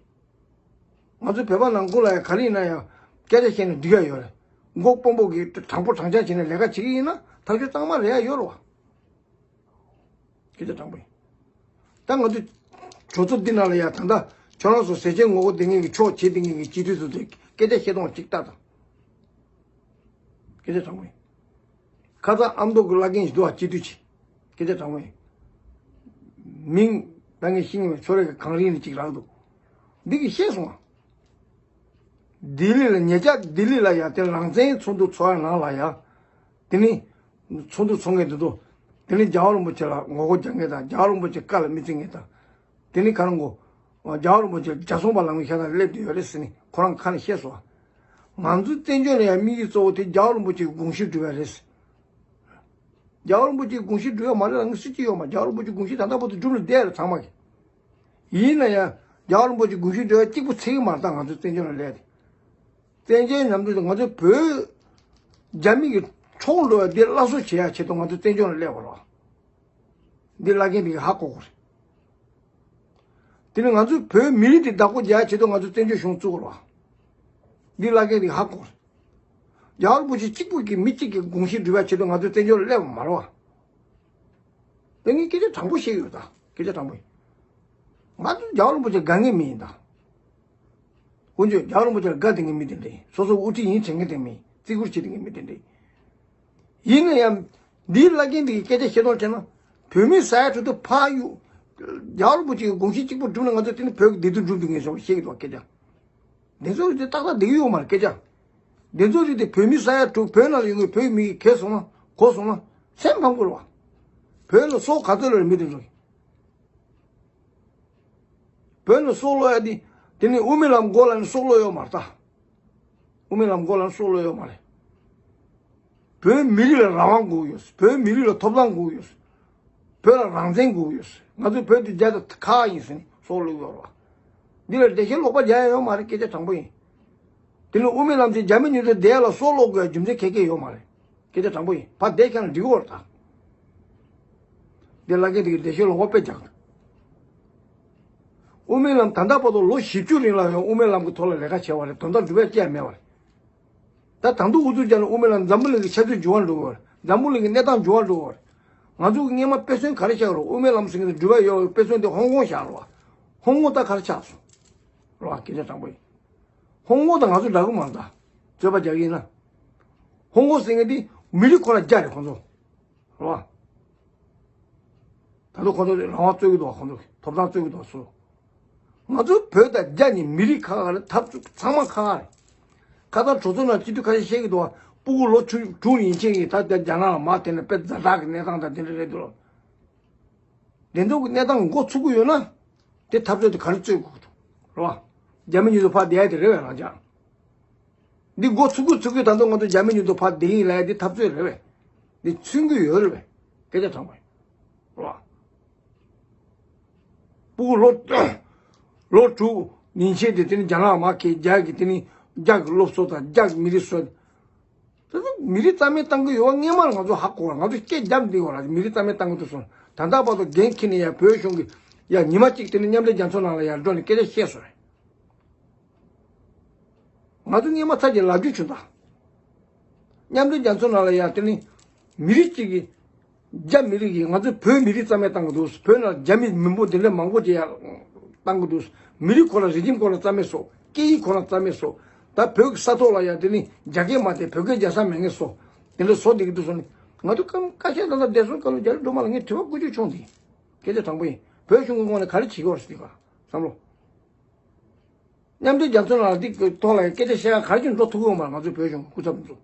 ལ། ང་ཚོའི་བོད་པ་ནང་ཁུལ་ལ་ཡང་ག་རེ་ཡིན་ན་ཡང་སྐད་ཆ་བཤད་ན་འགྲིག་ཡ་ཡོད་རེད། མགོ་དཔོན་པོ་གིས་དྲང་པོ་དྲང་བཞག་བྱས་ནས་ལས་ཀ་བྱེད་ཀྱི་ཡིན་ན་ཐག་གཅོད་གཙང་མ་རེད་ཡ་ཡོད་རེད་བ། སྐད་ཆ་དྲང་པོ་ཡིན། ད་ང་ཚོ་གྲོས་ཚོགས་འདི་ནང་ལ་ཡ་ད་ལྟ་ཁྱོད་རང་ཚོ་ཟས་བཅད་ངོ་རྒོལ་དེ་ངེད་ཀྱི་ཕྱོགས་བྱེད་དེ་ངེད་ཀྱི་སྤྱི་འཐུས་ཚོ་དེ་སྐད་ཆ་བཤད་སྟངས་གཅིག་ལྟ་དང་། སྐད་ཆ་དྲང་པོ་ཡིན། ཁ་སང་ཨ་མདོ་གི་བླ་རྒན་ཞིག་འདུག་ཨ་སྤྱི་འཐུས་ཅིག་སྐད་ཆ་དྲང་པོ་ཡིན། མིང་ད་ངས་ཤེས་ངེས་མེད་ཚོ་རེ་གི་གངས་རིའི་ནས་ཅིག་རག་འདུག་འདི་གིས་བཤད་སོང་ཨ། ལྡི་ལི་ལ་ཉེ་ཆར་ལྡི་ལི་ལ་ཡ་དེ་རང་བཙན་ཚོགས་འདུ་ཚོགས་ཡ་ནང་ལ་ཡ། དེ་ནི་ཚོགས་འདུ་ཚོགས་མཁན་དེ་ཚོ། དེ་ནི་རྒྱལ་བ་རིན་པོ་ཆེ་ལ་ངོ་རྒོལ་རྒྱག་མཁན་དང་རྒྱལ་བ་རིན་པོ་ཆེ་བཀའ་ལ་མི་བརྩི་མཁན་དང་། དེ་ནི་ཁ་རང་གོ། རྒྱལ་བ་རིན་པོ་ཆེ་རྒྱ་སྲོང་པ་ལམ་གྱི་ཤ་ཐང་སླེབས་བསྡད་ཡོད་རེད་ཟེར་ནས་ཁོ་རང་ཁ་ནས་བཤད་སོང་། ང་ཚོའི་བཙན་བྱོལ་ལ་ཡང་དམིགས་ཡུལ་གཙོ་བོ་དེ་རྒྱལ་བ་རིན་པོ་ཆེའི་དགོངས་གཞི་སྒྲུབ་ཡ་རེད། རྒྱལ་བ་རིན་པོ་ཆེའི་དགོངས་གཞི་སྒྲུབ་ཡ་མ་རེད་ལ་ངས་སྲིད་སྤྱི་ཡོད་མ་རྒྱལ་བ་རིན་པོ་ཆེའི་དགོངས་གཞི་ད་ལྟ་བར་དུ་སྒྲུབ་ནས་བསྡད་ཡ་རེད་ཚང་མ་གི། ཡིན་ན་ཡང་རྒྱལ་བ་རིན་པོ་ཆེའི་དགོངས་གཞི་སྒྲུབ་ཡ་གཅིག་པུ་ཚིག་གི་མ་རེད་ད་ང་ཚོའི་བཙན་བྱོལ་ལ་སླེབས་ཏེ། བཙན་བྱོལ་ནམ་དུས་ང་ཚོའི་བོད་རྒྱ་མི་གི་འཕྲོག་འགྲོ་བ་འདི་སླར་གསོ་བྱེད་ཡ་ཆེད་དུ་ང་ཚོ་བཙན་བྱོལ་ལ་སླེབས་པ་རེད། འདི་བླ་རྒན་འདི་གི་ཧ་གོ་དགོས་རེད། དེ་ནི་ང་ཚོའི་བོད་མི་རིགས་འདི་བདག་པོ་རྒྱག་ཡ་ཆེད་དུ་ང་ཚོ་བཙན་བྱོལ་གཞུང་བཙུགས་པ་རེད། འདི་བླ་རྒན་འདི་གི་ཧ་གོ་དགོས་རེད། རྒྱལ་བ་རིན་པོ་ཆེ་གཅིག་པུ་གི་མི་གཅིག་གི་དགོངས་གཞི་སྒྲུབ་ཡ་ཆེད་དུ་ང་ཚོ་བཙན་བྱོལ་ལ་སླེབས་པ་མ་རེད་བ། དེ་ངས་སྐད་ཆ་དྲང་པོ་བཤད་ཡོད་ད། སྐད་ཆ་དྲང་པོ་ཡིན། ང་ཚོ་རྒྱལ་བ་རིན་པོ་ཆེ་དགའ་ངེས་མི་ཡིན་ད། དཀོན་མཆོག་རྒྱལ་བ་རིན་པོ་ཆེ་ལ་དགའ་དེ་ངེས་མི་དེ་འདྲ་ཡིན། སོ་སོ་དབུ་ཁྲིད་ཡིན་དྲན་མཁན་དེ་མི་ཡིན། བརྩི་བཀུར་བྱེད་དེ་ངེས་མི་དེ་འདྲ་ཡིན། ཡིན་ན་ཡང་། འདིའི་བླ་རྒན་འདི་གི་སྐད་ཆ་བཤད་སྟངས་བྱས་ན། བོད་མི་ཟ་ཡ་དྲུག་ཏུ་ཕར་གཡུག་རྒྱལ་བ་རིན་པོ་ཆེ་གི་དགོངས་གཞི་གཅིག་པུ་བསྒྲུབས་ན་ང་ཚོ་དེ་ནི་བོད་ཀྱི་བདེ་སྡུག་འགྲུབ་འདུག་ངེས་སོང་བཤད་ཀྱི་འདུག་སྐད་ཆ། དེ་ཚོ་རིགས་དེ་ཏག་ཏག་བསྡད་ཀྱི་ཡོད་མ་རེད་སྐད་ཆ། དེ་ཚོ་རིགས་དེ་བོད་མི་ས་ཡ་དྲུག་བོད་ནང་ལ་ཡོད་མཁན་བོད་མི་གིས་གས་སོང་ན་གོ་སོང་ན་སེམས་ཕམ་དགོས་རེད་བ། བོད་ལ་སྲོག་ག་ཚོད་ལོས་མི་དེ་ཚོ། བོད་ནས་སྲོག་བློ་ཡ་དེ་དེ་ནི་དབུ་མའི་ལམ་མགོ་ལ་ནི་སྲོག་བློ་ཡོད་མ་རེད་ད། དབུ་མའི་ལམ་མགོ་ལ་ནི་སྲོག་བློ་ཡོད་མ་རེད། བོད་མི་རིགས་ལ་རང་དབང་དགོས་ཡོད། བོད་མི་རིགས་ལ་ཐོབ་ཐང་དགོས་ཡོད། བོད་ལ་རང་བཙན་དགོས་ཡོད། ང་ཚོ་བོད་དེ་རྒྱ་དང་ཁ་ཡིན་ཟེར་ནས་སྲོག་བློ་ཡོད་རེད་བ། འདི་ལ་བདེ་ཤེས་ལོག་པ་རྒྱག་ཡ་ཡོད་མ་རེད་སྐད་ཆ་དྲང་པོ་ཡིན། དེ་ནི་དབུ་མའི་ལམ་དེ་རྒྱ་མི་མྱུར་དུ་བསྡད་ལ་སྲོག་བློ་དགོས་ཡ་རྒྱུ་མཚན་ག་གེ་ཡོད་མ་རེད། སྐད་ཆ་དྲང་པོ་ཡིན། ཕར་བསྡད་ཀྱང་འགྲིག་གི་རེད་ད། འདི་བླ་རྒན་དེ་གི་བདེ་ཤོད་ལོག་པ་དཔེ་རྒྱག་དབུ་མའི་ལམ་ད་ལྟ་བར་དུ་ལོ་བཞི་བཅུ་རིང་ལ་ཡང་དབུ་མའི་ལམ་གྱི་ཐོག་ལ་ལས་ཀ་བྱས་པ་རེད། དོན་དག་འགྲུབ་པ་ཅི་ཡང་མེད་པ་རེད། ད་དང་ཐོག་ཨུ་ཚུགས་རྒྱག་ན་དབུ་མའི་ལམ་འཛམ་བུ་གླིང་གི་ཆབ་སྲིད་འགྱུར་བ་འགྲོ་གི་རེད། འཛམ་བུ་གླིང་གི་གནས་སྟངས་འགྱུར་བ་འགྲོ་གི་རེད། ང་ཚོ་གི་སྔས་མ་དཔེ་མཚོན་ག་རེ་བཞག་རོགས། དབུ་མའི་ལམ་ཟེར་མཁན་དེ་འགྲུལ་པ་ཡོད་པའི་དཔེ་མཚོན་དེ་ཧོང་ཀོང་བཞག་རོགས། ཧོང་ཀོང་ད་ག་རེ་ཆགས་སོང་། རོགས་སྐད་ཆ་དྲང་པོ་ཡིན། ཧོང་ཀོང་དང་ང་ཚོ་འདྲ་གི་མ་རེད་ད། རྩོད་པ་རྒྱག་གི་ཡིན་ན། ཧོང་ཀོང་ཟེར་མཁན་དེ་མི་རིགས་ཁོ་ན་རྒྱ་རེད་ཁོ་ཚོ། རེད་བ། ད་དུང་ཁོ་ཚོ་རང་དབང་རྩོད་ཀྱི་འདུག་ཁོ་ཚོ་ཐོབ་ཐང་རྩོད་ཀྱི་འདུག་སུ། ང་ཚོ་བོད་དང་རྒྱ་གཉིས་མི་རིགས་ཁག་ཁག་རེད། འཐབ་རྩོད་ཚང་མ་ཁག་ཁག་རེད། ཁ་སང་གྲོས་ཚོགས་ནང་སྤྱི་འཐུས་ཁ་ཤས་བཤད་ཀྱི་འདུག་སྤུ་གུ་ལོ་བཅུ་དྲུག་ཡན་ཆད་ཀྱིས་ད་ལྟ་རྒྱ་ནག་ལ་མར་དེ་ནས་དཔེ་ཛ་དྲག་གི་གནས་སྟངས་དང་དེ་འདྲ་རེད་འདུག་དེ་ཚོ་གི་གནས་སྟངས་མགོ་ཚུགས་ཀྱི་ཡོད་ན། དེ་འཐབ་རྩོད་དེ་ག་རེ་རྩོད་དགོས་ཀྱི་འདུག་རེད་བ། རྒྱ་མི་མཉམ་དུ་ཕར་བསྡད་ཡ་དེ་རེད་བས་རང་ཅག་འདི་མགོ་ཚུགས་ཀྱི་ཚུགས་ཀྱི་ད་དུང་ང་ཚོ་རྒྱ་མི་མཉམ་དུ་ཕར་བསྡད་ཡིན་ལབ་ཡ་འདི་འཐབ་རྩོད་རེད་བས། འདི་མཚོན་གྱི་ཡོད་རེད་བས། སྐད་ཆ་དྲང་པོ་ཡིན། རེད་བ། སྤུ་གུ་ལོ་ལོ་དྲུག་ཉིན་ཤས་དེ་དེ་ནི་རྒྱ་ནག་མ་ཁེལ་རྒྱ་གི་དེ་ནི་རྒྱ་གི་སློབ་གསོ་དང་རྒྱ་གི་མི་རིགས་སོ། དེ་ཚོ་མི་རིགས་རྩ་མེད་བཏང་གི་ཡོད་པ་སྔས་མ་ལ་ང་ཚོ་ཧ་གོ་བ། ང་ཚོ་སྐད་རྒྱབ་འདི་བ་ལ་མི་རིགས་རྩ་མེད་བཏང་གི་འདུག་སོང་། ད་ལྟ་བར་དུ་འགན་འཁྱེར་ནས་ཡ་བོད་གཞུང་གི་ཡ་ཉི་མ་གཅིག་དེ་ནི་མཉམ་འབྲེལ་རྒྱལ་ཚོགས་ནང་ལ་ཡ་འགྲོ་ནས་སྐད་ཆ་བཤད་སོང་རེད། ང་ཚོ་སྔས་མ་ཚར་གྱི་ལབ་རྒྱུ་བྱུང་ད། མཉམ་འབྲེལ་རྒྱལ་ཚོགས་ནང་ལ་ཡ་དེ་ནི་མི་རིགས་གཅིག་གི་རྒྱ་མི་རིགས་ཀྱིས་ང་ཚོའི་བོད་མི་རིགས་རྩ་མེད་བཏང་གི་འདུག་བོད་ནང་རྒྱ་མི་མི་འབོར་དེ་འདྲ་མང་པོ་ཅིག་ཡར་བཏང་གི་འདུག་མི་རིགས་ཁོ་ན་རིག་ཁྱིམ་ཁོ་ན་རྩ་མེད་བཟོ། སྐད་ཡིག་ཁོ་ན་རྩ་མེད་བཟོ། ད་བོད་ཀྱི་ས་ཐོག་ལ་ཡ་དེ་ནི་རྒྱ་སྐད་མ་བསྡད་བོད་སྐད་རྒྱག་ས་མེད་མཁན་བཟོ། དེ་འདྲ་བཟོ་བསྡད་ཀྱི་འདུག་བཟོ་ནི། ང་ཚོ་སྐབས་ཁ་ཤས་ད་ལྟ་བདེ་སྲུང་བཀའ་བློན་རྒྱ་རི་སྒྲོལ་མ་ལ་ངས་དྲི་བ་བཀོད་རྒྱུ་བྱུང་སྟེ། སྐད་ཆ་དྲང་པོ་ཡིན། བོད་གཞུང་གི་ངོས་ནས་ག་རེ་བྱེད་ཀྱི་ཡོད་རེད་ཟེར་ག་བསམ་བློ། མཉམ་འབྲེལ་རྒྱལ་ཚོགས་ནང་ལ་འདི་གི་ཐོག་ལ་སྐད་ཆ་བཤད་ཡ་ག་རེ་བྱུང་འགྲོ་ཐུབ་ཀྱི་ཡོད་མ་རེད། ང་ཚོའི་བོད་གཞུང་སྐུ་ཚབ་ཚོ།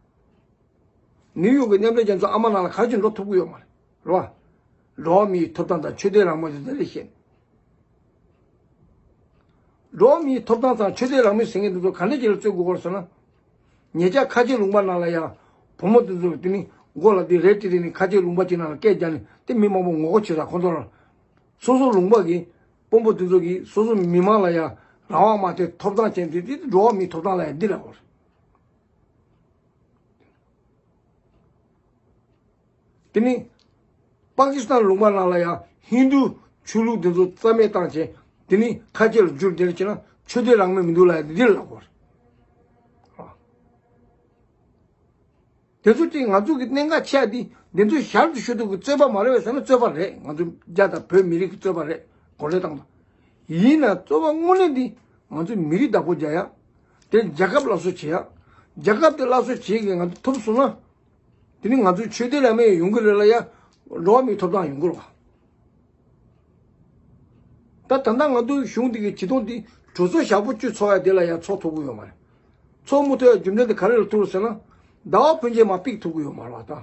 ནིའུ་ཡོག་གི་མཉམ་འབྲེལ་རྒྱལ་ཚོགས་ཨ་མ་ནང་ལ་ག་རེ་བྱུང་འགྲོ་ཐུབ་ཀྱི་ཡོད་མ་རེད། རེད་བ། འགྲོ་བ་མིའི་ཐོབ་ཐང་དང་ཆོས་དད་རང་མོས་དེ་འདྲ་རེད་བཤད། འགྲོ་བ་མིའི་ཐོབ་ཐང་དང་ཆོས་དད་རང་མོས་ཟེར་མཁན་དེ་ཚོ་ག་འདྲ་ཅིག་ལ་བརྩི་དགོས་སྐོར་ཟེར་ན། ཉེ་ཆར་ཁ་ཆེ་ལུང་པ་ནང་ལ་ཡང་བུ་མོ་དེ་ཚོ་དེ་ནི་མགོ་ལ་དེ་རེད་དེ་རེད་ནི་ཁ་ཆེ་ལུང་པ་ཅིག་ནང་ལ་སྐད་རྒྱག་ནས་དེ་མི་མང་པོ་ངོ་རྒོལ་བྱེད་ས། ཁོང་ཚོ་ལ་སོ་སོ་ལུང་པ་གི་དཔོན་པོ་དེ་ཚོ་གིས་སོ་སོ་མི་མང་ལ་ཡང་རང་དབང་མ་སྤྲད་ཐོབ་ཐང་ཅན་དེ་དེ་འགྲོ་བ་མིའི་ཐོབ་ཐང་ལ་ཡང་འདི་ལ་བོར། དེ་ནི་པ་ཀི་སི་ཐན་ལུང་པ་ནང་ལ་ཡང་ཧིན་རྡུ་ཆོས་ལུགས་དེ་ཚོ་རྩ་མེད་བཏང་བྱས། དེ་ནི་ཁ་ཆེ་ལ་བསྒྱུར་དེ་ལ་བྱས་ན་ཆོས་དད་རང་མོས་མི་འདུག་ལ་འདི་ལ་གོ། དེ་ཚོ་དེ་ང་ཚོ་གི་གནད་འགག་ཆེ་བ་འདི་འདི་ཚོ་ཞར་དུ་ཞུ་ཐུབ་ཀྱི་རྩོད་པ་མ་རེད་པས་ཟེར་ན་རྩོད་པ་རེད། ང་ཚོ་རྒྱ་དང་བོད་མི་རིགས་ཀྱི་རྩོད་པ་རེད། གོ་ལེ་བཏང་དང་། ཡིན་ན་རྩོད་པ་དངོས་གནས་འདི་ང་ཚོ་མི་རིགས་བདག་པོ་རྒྱག་ཡ། དེ་རྒྱལ་ཁབ་སླར་གསོ་བྱེད་ཡ། རྒྱལ་ཁབ་དེ་སླར་གསོ་བྱེད་ཀྱི་ང་ཚོ་ཐུབ་སོང་ན། དེ་ནི་ང་ཚོའི་ཆོས་དད་ལ་མེད་ཡོང་གི་རེད་ལ་ཡ། འགྲོ་བ་མིའི་ཐོབ་ཐང་ཡོང་གི་རེད་བ། ད་ད་ལྟ་ང་ཚོའི་གཞུང་འདི་གི་བྱེད་སྟངས་འདི་གྲོས་ཚོགས་ཞག་པོ་བཅུ་ཚོགས་ཡ་དེ་ལ་ཡ་ཚོགས་ཐུབ་ཀྱི་ཡོད་མ་རེད། ཚོགས་མི་ཐུབ་ཡ་རྒྱུ་མཚན་དེ་ག་རེ་ལ་ཐུག་རེད་ཟེར་ན། ཟླ་བ་ཕུན་སྐྱིད་མ་ཕིག་ཐུབ་ཀྱི་ཡོད་མ་རེད་བ་ད།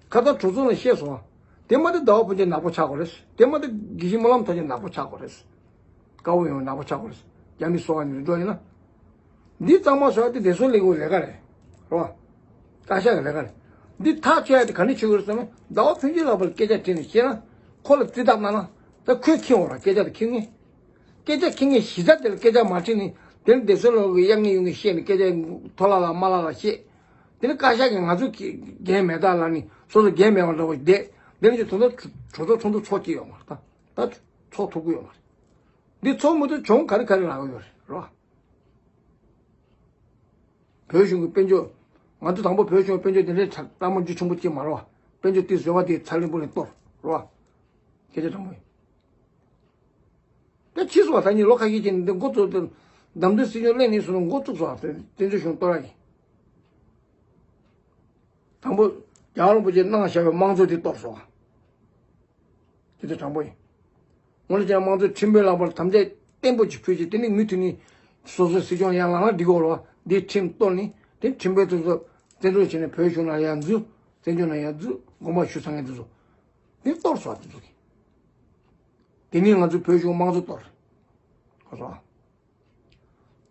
ཁ་སང་གྲོས་ཚོགས་ནང་བཤད་སོང་བ། དེ་མ་དེ་ཟླ་བ་ཕུན་སྐྱིད་ནག་པོ་ཆགས་དགོས་རེད། དེ་མ་དེ་དགེ་བཤེས་སྨོན་ལམ་ཐར་རྒྱན་ནག་པོ་ཆགས་དགོས་རེད། དཀར་པོ་ཡོང་ནག་པོ་ཆགས་དགོས་རེད། རྒྱ་མི་གསོ་བ་ནི་འགྲོ་ཡིན་ན། འདི་གཙང་མ་བཟོ་ཡ་དེ་བདེ་སྲུང་ལས་ཁུངས་ལས་ཀ་རེད། རེད་བ། བཀའ་ཤག་གི་ལས་ཀ་རེད། འདི་ཐག་ཆོད་ཡ་དེ་ག་ནས་ཆོད་གི་རེད་ཟེར་ན། ཟླ་བ་ཕུན་སྐྱིད་ལགས་པར་སྐད་ཆ་དྲིས་ནས་བཤད་ན། ཁོ་ལ་རྩིས་ཐག་གནང་ན། ད་ཁོས་འཁྱེར་འོང་ར་སྐད་ཆ་དེ་འཁྱེར་ངེས། སྐད་ཆ་འཁྱེར་ངེས་གཞི་རྩ་དེ་ལ་སྐད་ཆ་མ་དྲིས་ནས། དེ་ནི་བདེ་སྲུང་ལས་ཁུངས་ཀྱི་གཡག་ངན་ཡོང་ངེས་བཤད་ནས་སྐད་ཆ་མཐོ་ལ་ལ་དམའ་ལ་ལ་བཤད། དེ་ནི་བཀའ་ཤག་གིས་ང་ཚོ་འགན་མེད་ད་ལ་ནི་སོ་སོ་འགན་མེད་པ་འདྲ་བོ་བསྡད། དེ་ནི་ཅིག་དོན་དག་གྲོས་ཚོགས་ཚོགས་འདུ་ཚོགས་ཀྱི་ཡོད་མ་རེད་ད། ད་ཚོགས་ཐུབ་ཀྱི་ཡོད་མ་རེད། འདི་ཚོགས་མི་ཐུབ་བྱུང་ག་རེ་ག་རེ་ལབ་ཀྱི་ཡོད་རེད་རོ། བོད་གཞུང་གི་དཔལ་འབྱོར། ང་ཚོ་དང་པོ་བོད་གཞུང་དཔལ་འབྱོར་དེ་འདྲའི་ཚ་ལྟ་མ་རྒྱུ་ཆེན་པོ་ཅིག་མ་རེད་བ། དཔལ་འབྱོར་དེ་བཟོས་པ་དེ་ཚ་ལེན་པོ་ལེན་གཏོར་རོ། སྐད་ཆ་དྲང་པོ་ཡིན། དེ་ཕྱིས་སུ་བ་ད་ནི་ལོ་ཁ་ཤས་ཀྱི་འདི་འགོ་བཙུགས་ཏེ། བདམས་ཐོན་སྲིད་སྐྱོང་སླེབས་ནས་བཟུང་འགོ་བཙུགས་སོང་བ། དེ་བཙན་བྱོལ་གཞུང་གཏོར་ཡ་ཡིན། དང་པོ་རྒྱལ་བ་རིན་པོ་ཆེས་གནང་བཞག་པའི་དམངས་གཙོ་དེ་གཏོར་སོང་བ། དེ་ཚོ་དྲང་པོ་ཡིན། འོན་ཀྱང་དམངས་གཙོའི་ཁྲིམས་དཔོན་ལག་པར་དམ་བཅའ་བརྟན་པོ་ཅིག་ཕུལ་ཅིག་དེ་ནི་མུ་མཐུད་ནས་སོ་སོའི་སྲིད་སྐྱོང་ཡར་ལངས་ན་འགྲིག་གོ་རོ། འདིའི་ཁྲིམས་གཏོར་ནས་དེ་ཁྲིམས་དཔོན་དེ་ཚོ་བཙན་བྱོལ་བྱས་ནས་བོད་གཞུང་ནང་ཡར་འཛུལ། བཙན་བྱོལ་ནང་ཡར་འཛུལ། དགོངས་པ་ཞུ་ཚར་མཁན་དེ་ཚོ་དེ་གཏོར་སོང་། དེ་ཚོ་གི་དེ་ནི་ང་ཚོའི་བོད་གཞུང་དམངས་གཙོ་གཏོར། གོ་སོང་།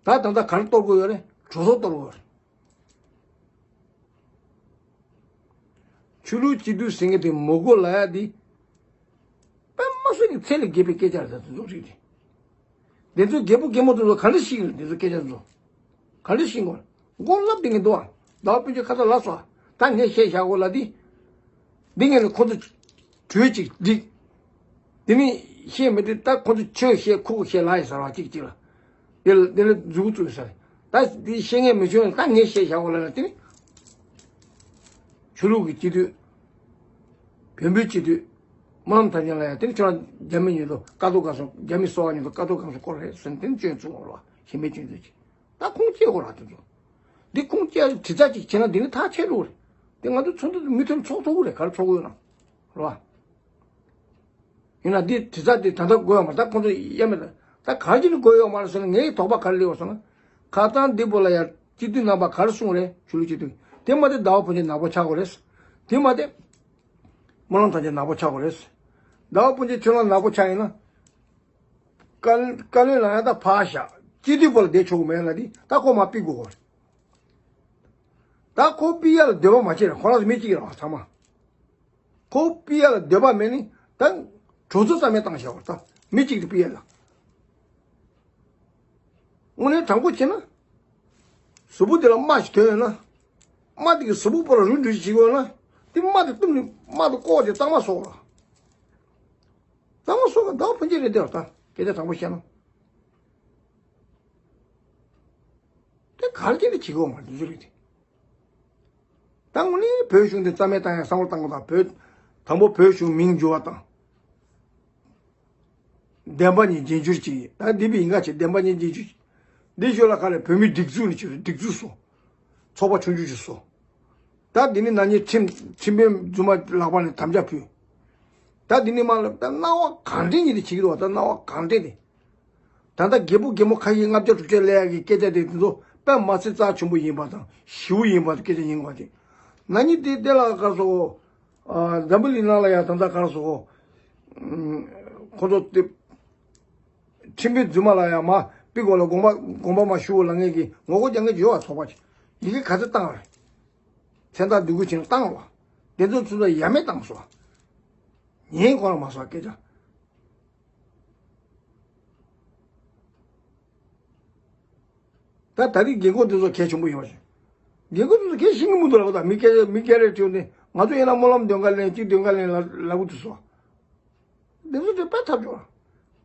ད་ད་ལྟ་ག་རེ་གཏོར་དགོས་ཡོད་རེད། གྲོས་ཚོགས་གཏོར་དགོས་ཡོད་རེད། ཆོས་ལུགས་སྤྱི་འཐུས་ཟེར་མཁན་དེ་མི་དགོས་ལབ་ཡ་དེ། དཔེ་མ་སྲིད་ཀྱི་ཚད་ལས་བརྒལ་བའི་སྐད་ཆ་རེད། དེ་ཚོ་རིགས་དེ། དེ་ཚོ་རྒད་པོ་རྒན་མོ་དེ་ཚོ་ག་འདྲ་ཤེས་ཀྱི་རེད། དེ་ཚོ་སྐད་ཆ་དེ་ཚོ་ག་འདྲ་ཤེས་དགོས་རེད། མགོ་ལབ་བསྡད་མཁན་འདུག་ཨ། ཟླ་བ་སྤུན་ཆེ་ཁ་ཚ་ལབ་སོང་ཨ། ད་ངས་བཤད་བཞག་གོ་ལ་དེ། འདི་ངས་ནི་ཁོ་ཚོ་གྲོས་ཅིག་འགྲིག་དེ་ནི་བཤད་མི་འདི་ད་ཁོ་ཚོ་ཆོས་བཤད་ཁུག་བཤད་ལ་ཡི་ཟེར་བ་གཅིག་གཅིག་ལ། དེ་ལ་དེ་ལ་མཛུབ་གུ་བཙུགས་ཟེར། ད་འདི་བཤད་མཁན་མི་བྱུང་ད་ངས་བཤད་བཞག་གོ་ལ་ན་དེ་ནི། ཆོས་ལུགས་ཀྱི་སྤྱི་འཐུས། བོན་པོའི་སྤྱི་འཐུས། སྨོན་ལམ་ཐར་རྒྱན་ལ་ཡང་དེ་ནི་ཁྱོད་རང་རྒྱ་མི་ཉིད་དུ་ཀ་ཏོ་གང་སོང་རྒྱ་མི་གསོ་བ་ཉིད་དུ་ཀ་ཏོ་གང་སོང་སྐོར་རེད་ཟེར་ནས་དེ་ནི་སྐྱོན་བཙུགས་འོང་ལ་ཞིམ་པའི་སྐྱོན་བཙུགས་ཀྱི། ད་ཁུངས་སྐྱེལ་དགོས་ར་དེ་ཚོ། འདི་ཁུངས་སྐྱེལ་དྲི་རྩད་ཅིག་བྱས་ན་འདི་ནི་ཐག་ཆད་འགྲོ་གི་རེད། དེ་ང་ཚོ་ཚོགས་འདུ་མུ་མཐུད་ཚོགས་ཐུབ་ཀྱི་རེད། ག་རེ་ཚོགས་ཀྱི་ཡོད་ན། རེད་བ། ཡིན་ན་འདི་དྲི་རྩད་དེ་ད་ལྟ་དགོས་ཡོད་མ་རེད། ད་ཁོང་ཚོ་ཡ་མེད་ད། ད་ག་རེ་བྱས་ནས་དགོས་ཡོད་མ་རེད་ཟེར་ན་ངའི་དོགས་པ་ག་རེ་སླེབས་ཡོད་ཟེར་ན། ཁ་སང་འདི་པོ་ལ་ཡ་སྤྱི་འཐུས་རྣམ་པ་ག་རེ་གསུངས་རེད། ཆོས་ལུགས་སྤྱི་འཐུས་དེ་མ་དེ་ཟླ་བ་ཕུན་ཆེ་ནག་པོ་ཆགས་དགོས་རེད། དེ་མ་དེ་སྨོན་ལམ་ཐམས་ཅད་ནག་པོ་ཆགས་དགོས་རེད། ཟླ་བ་ཕུན་ཆེ་ཁྱོད་རང་ནག་པོ་ཆགས་ཡིན་ན། བཀའ་བཀའ་བློན་ལངས་ཡ་ད་ཕར་བཞག་སྤྱི་འཐུས་པོ་ལ་བསྡད་ཆོག་གི་མེད་ལ་དེ་ད་ཁོ་མར་ཕུད་དགོས་གོ། ད་ཁོ་ཕུད་ཡ་ལ་འདོད་པ་མ་བྱེད་ར། ཁོ་རང་ཚོ་མི་གཅིག་ར་ཚང་མ། ཁོ་ཕུད་ཡ་ལ་འདོད་པ་མེད་ནི་ད་གྲོས་ཚོགས་རྩ་མེད་བཏང་བཞག་པ་ད་མི་གཅིག་དེ་ཕུད་ཡ་ལ། དངོས་གནས་དྲང་པོ་བྱས་ན། གཟུགས་པོ་དེ་ལ་རྨ་ཞིག་ཐོན་ཡོད་ན། རྨ་དེ་གི་གཟུགས་པོ་པོ་ལ་རུལ་འགྲོ་ཞིག་ཡོད་ན། དེ་རྨ་དེ་བཏུམ་ནས་རྨ་དེ་བཀོག་དེ་གཙང་མ་བཟོ་ར། གཙང་མ་བཟོ་ག་ཟླ་བ་ཕུན་ཆེ་རེད་དེ་བ་ད་སྐད་ཆ་དྲང་པོ་བཤད་ན། དེ་གར་གྱི་ནི་བྱེད་དགོས་མ་རེད་འདི་ཚོ་རེད་དེ། ད་དངོས་གནས་བོད་གཞུང་དེ་རྩ་མེད་བཏང་ཡ་བསམ་བློ་བཏང་དགོས་དང་བོད། དང་པོ་བོད་གཞུང་མིང་བསྒྱུར་བ་དང་། བདེན་པ་གཉིས་རྒྱན་སྦྱོར་གྱིས་ད་འདི་བི་ཡིན་ག་ཆེ་བདེན་པ་གཉིས་རྒྱན་སྦྱོར་གྱིས། འདི་ཞོར་ལ་ག་རེ་བོད་མིའི་སྒྲིག་འཛུགས་ནས་ཆེ་སྒྲིག་འཛུགས་སོ། ཚོགས་པ་ཆུང་ཆུང་ཞིག་སོ། ད་འདི་ནི་ན་ནིང་ཁྲིམས་ཁྲིམས་དཔོན་རྫུན་མ་ལག་པ་ནས་དམ་བཅའ་ཕུལ། ད་འདི་ནི་མ་ལ་ད་སྣང་བ་གང་དྲན་ཉིད་དེ་བྱེད་ཀྱི་འདུག་བ། ད་སྣང་བ་གང་དྲན་དེ། ད་ལྟ་རྒད་པོ་རྒད་མོ་ཁ་ཤས་ལྔ་བརྒྱ་དྲུག་བརྒྱ་སླེབས་ཡག་གི་སྐད་ཆ་དེ་དེ་ཚོ་དཔེ་མ་སྲིད་རྩ་ཆེན་པོ་ཡིན་པ་དང་ཞེ་པོ་ཡིན་པ་སྐད་ཆ་ཡིན་པ་དེ། ན་ནིང་དེ་དེ་ལ་ག་རེ་ཟེར། ཨ། འཛམ་བུ་གླིང་ནང་ལ་ཡང་ད་ལྟ་ག་རེ་ཟེར། ཨ། ཁོ་ཚོ་དེ་ཁྲིམས་དཔོན་རྫུན་མ་ལ་ཡང་མར་པི་ཀོ་ལ་དགོངས་པ་དགོངས་པ་མ་ཞུ་ལབ་མཁན་གྱི་ངོ་རྒོལ་རྒྱག་མཁན་ཅིག་ཡོད་པ། ཚོགས་པ་ཅིག་ཡི་གེ་ག་ཚོད་བཏང་བ་རེད། མཚན་རྟགས་བསྡུ་དགོས་བྱས་ནས་བཏང་བ། དེ་ཚོ་ཚུར་ལ་ཡ་མེད་བཏང་སོང་། ཉན་ཁོ་རང་མ་སོང་སྐད་ཆ། ད་ད་རེས་རྒན་གོག་འདི་ཚོ་གལ་ཆེན་པོ་ཡོད་ཞིང་། རྒན་གོག་འདི་ཚོ་གལ་ཤེས་ཀྱི་མི་འདུག་ལབ་ད། མི་སྐད་མི་སྐད་རེ་དྲིས་ནས་ང་ཚོ་ཡིན་ན་སྨོན་ལམ་འདོན་ག་ལེན་གཅིག་འདོན་ག་ལེན་ལབ་ལབ་གི་འདུག་སོ། འདི་ཚོ་དེ་དཔེ་ཐབས་སྐྱོ།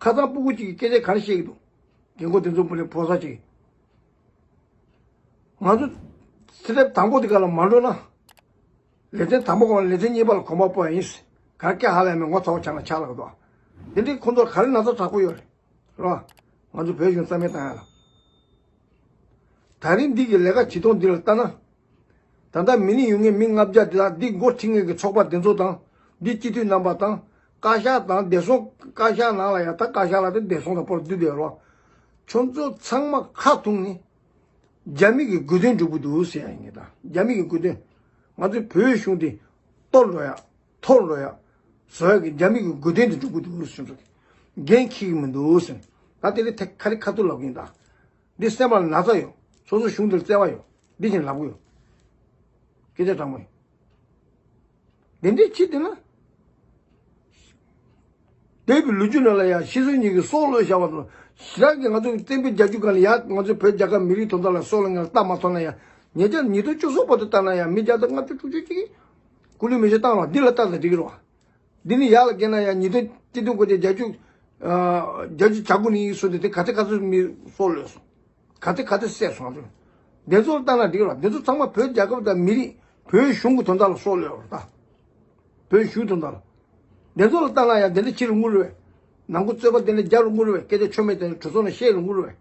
ཁ་སང་སྤུ་གུ་གཅིག་གིས་སྐད་ཆ་ག་རེ་བཤད་ཀྱི་འདུག་རྒན་གོག་འདི་ཚོ་བུ་ལས་ཕོ་གསར་གཅིག་གིས། ང་ཚོ་ཚེ་རབས་དང་པོ་དེ་ག་ལ་མ་འགྲོ་ན། ལེ་ཚན་དང་པོ་གོང་ལེ་ཚན་གཉིས་པ་ལ་གོམ་པ་སྤོ་ཡ་ཡིན། ག་སྐད་ཧ་ལས་མེད་ངོ་ཚ་བོ་ཆགས་ན་ཆགས་ལ་གི་འདུག་འདི་འདྲའི་ཁོང་ཚོར་ག་རེ་ན་ཚ་དྲག་པོ་ཡོད་རེད། རོ། ང་ཚོ་བོད་གཞུང་རྩ་མེད་བཏང་ཡ་ལ། ད་རིང་འདི་གི་ལས་ཀ་བྱེད་སྟངས་འདི་ལ་ལྟ་ན། ད་ལྟ་མི་ནི་ཡོང་མཁན་མི་ལྔ་བརྒྱ་འདི་དག་འདི་འགོ་ཁྲིད་མཁན་གྱི་ཚོགས་པ་འདི་ཚོ་དང་། འདི་སྤྱི་འཐུས་རྣམ་པ་དང་། བཀའ་ཤག་དང་བདེ་སྲུང་། བཀའ་ཤག་ནང་ལ་ཡ་ད་བཀའ་ཤག་ལ་དེ་བདེ་སྲུང་དང་པོར་བསྡུས་བསྡད་རོ། ཁྱོད་ཚོ་ཚང་མ་ཁ་ཐུག་ནས། རྒྱ་མི་གི་དགོས་དོན་སྒྲུབ་ཀྱི་འདུག་ཟེར་ཡ་ཡིན་ངེས་ད། རྒྱ་མི་གི་དགོས་དོན། ང་ཚོའི་བོད་གཞུང་དེ་གཏོར་འགྲོ་ཡ། འཐོར་འགྲོ་ཡ། བཟོ་ཡ་གི་རྒྱ་མི་གི་དགོས་དོན་དེ་སྒྲུབ་ཀྱི་འདུག་ཟེར་ཚོ་གི། འགན་འཁྱེར་གྱི་མི་འདུག་ཟེར། ད་དེ་རིང་ཐད་ཁ་རི་ཁ་ཐུག་ལབ་ཀྱི་ཡིན་ད། འདི་སེམས་པ་ན་ཚ་ཡོད། སོ་སོ་གཞུང་དེར་བརྩེ་བ་ཡོད། འདི་བཞིན་ལབ་གི་ཡོད། སྐད་ཆ་དྲང་མོ་ཡིན། དེ་འདྲའི་ཕྱི་དེ་ན། འདས་པའི་ལོ་རྒྱུས་ནང་ལ་ཡང་ཤི་གསོན་གཉིས་ཀྱི་སྲོག་བློས་བཞག་པ་དང་ཞེ་དྲག་གི་ང་ཚོ་བཙན་པོའི་རྒྱལ་རྒྱུད་སྒང་ལ་ཡང་ང་ཚོ་བོད་རྒྱལ་ཁབ་མི་རིགས་དོན་དག་ལ་སྲོག་བློས་ངན་ལ་ལྟ་མ་ཐུབ་ན་ཡང་ཉེ་ཆར་ཉིས་སྟོང་བཅུ་གསུམ་བར་དུ་བལྟས་ན་ཡང་མི་བརྒྱ་དང་ལྔ་བཅུ་དྲུག་ཅུ་ཅིག་སྐུ་ལུས་མེ་མཆོད་བཏང་རོགས། འདི་ལ་ལྟ་ད་འགྲིག་གི་རེད་བ། འདི་ནི་ཡག་ལ་བརྒལ་ན་ཡང་ཉིས་སྟོང་སྤྱི་ཟླ་དགུ་པའི་རྒྱལ་རྒྱུད་ཨ། རྒྱལ་རྒྱུད་བྱ་དགུ་ནས་བཟུང་སྟེ་དེ་ག་ཚོད་ག་ཚོད་མི་སྲོག་བློས་སོང་། ག་ཚོད་ག་ཚོད་བསད་སོང་ཚོད། འདི་ཚོ་ལ་ལྟ་ན་འགྲིག་ར། འདི་ཚོ་ཚང་མ་བོད་རྒྱལ་ཁབ་དང་མི་རིགས་བོད་གཞུང་གི་དོན་དག་ལ་སྲོག་བློས་པ་རེད་ད། བོད་གཞུང་དོན་དག་ལ། འདི་ཚོ་ལ་ལྟ་ན་ཡང་དེ་འདྲ་ཕྱི་རུ་ངུ་རུ་བས། ནང་ཁུལ་རྩོད་པ་དེ་འདྲ་རྒྱག་རུ་ངུ་རུ་བས། སྐད་ཆ་ཆོ་མེད་དེ་འདྲ་གྲོས་ཚོགས་ནང་བཤད་རུ་ངུ་རུ་བས།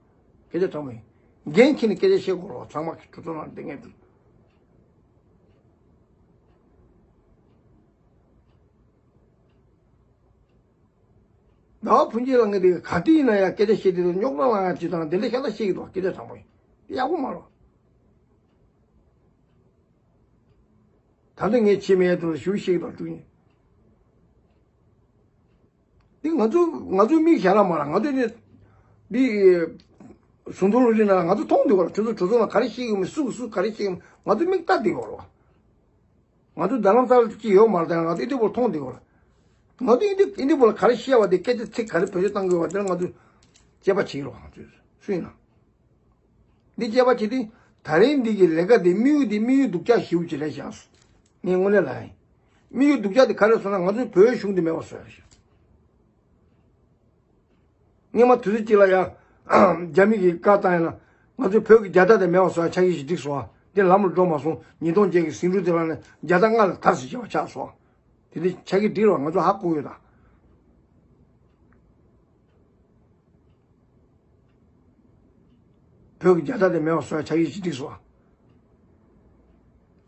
སྐད་ཆ་དྲང་མོ་ཡིན། འགན་འཁྱེར་ནས་སྐད་ཆ་བཤད་དགོས་ར། ཚང་མ་གི་གྲོས་ཚོགས་ནང་བསྡད་མཁན་དེ། ཟླ་བ་ཕུན་སྐྱིད་ལ་ངས་དེ་ག་དུས་ཡིན་ན་ཡང་སྐད་ཆ་བཤད་དུས་རྙོག་དྲ་ལངས་ཡ་ཅིག་དང་དེ་འདྲ་ཤ་སྟག་བཤད་ཀྱི་འདུག་སྐད་ཆ་དྲང་པོ་ཡིན། ཡག་པོ་མ་རེད། ད་ལྟ་ངས་བྱས་མེད་དུ་ཞུ་བཤད་ཀྱི་འདུག་དྲུག་ཡིན། འདི་ང་ཚོ་ང་ཚོའི་མིག་ཞར་ལ་མ་རེད། ང་ཚོ་ནི་འདི་ཟུང་དུ་ལོ་རྒྱུས་ནང་ང་ཚོ་མཐོང་འདུག་ག་ལ། ཁྱོད་ཚོ་གྲོས་ཚོགས་ནང་ག་རེ་བཤད་ཀྱི་ཡོད་མེད། སུ་གིས་སུ་ག་རེ་བཤད་ཀྱི་ཡོད་མེད་ང་ཚོ་མིག་ལྟ་བསྡད་ཡོད་རེད་བ། ང་ཚོ་རྡ་རམ་ས་ལ་ཅིག་ཡོད་མ་རེད་དེ་ང་ཚོ་ཨི་ཏི་བོ་ལ་མཐོང་བསྡད་ཡོད་རེད། ང་ཚོ་ཨི་ཏི་ཨི་ཏི་བོ་ལ་ག་རེ་བཤད་པ་དེ་སྐད་ཆ་ཚིག་ག་རེ་བེད་སྤྱོད་བཏང་དགོས་པ་དེ་ལ་ང་ཚོས་དཔྱད་པ་བྱེད་ཀྱི་རེད་བ། ང་ཚོས་སུ་ཡིན་ན། འདི་དཔྱད་པ་བྱེད་དུས་ད་རིང་འདི་གི་ལས་ཀ་འདི་དམིགས་ཡུལ་འདི་དམིགས་ཡུལ་སྡུག་ཅག་ཞེ་པོ་ཅིག་རེད་ཤག་ངས་དངོས་གནས་ལབ་ཡིན། དམིགས་ཡུལ་སྡུག་ཅག་འདི་ག་རེ་རེད་ཟེར་ན་ང་ཚོའི་བོད་གཞུང་འདི་མེད་པ་བཟོ་ཡ་རེད་ཤག་སྔོན་མ་དུས་ཚོད་གཅིག་ལ་ཡང་རྒྱ་མི་གིས་བཀའ་བཏང་ཡིན་ན་ང་ཚོའི་བོད་ཀྱི་རྒྱལ་དར་དེ་མེད་པ་བཟོ་ཡ་ཆ་ཤས་ཤིག་འགྲིག་སོང་ཨ། དེ་ལམ་ལ་འགྲོ་མ་སོང་། ཉིས་སྟོང་བརྒྱད་ཀྱི་ཟིང་འཁྲུག་དེ་ལ་ནི་རྒྱལ་དར་སྔར་ལས་དར་ཞིག་བྱས་པ་ཆགས་སོང་ཨ། དེ་འདྲའི་ཆ་ཤས་འགྲིག་རེད་བ། ང་ཚོ་ཧ་གོ་ཡོད་ད། བོད་ཀྱི་རྒྱལ་དར་དེ་མེད་པ་བཟོ་ཡ་ཆ་ཤས་ཤིག་འགྲིག་སོང་ཨ།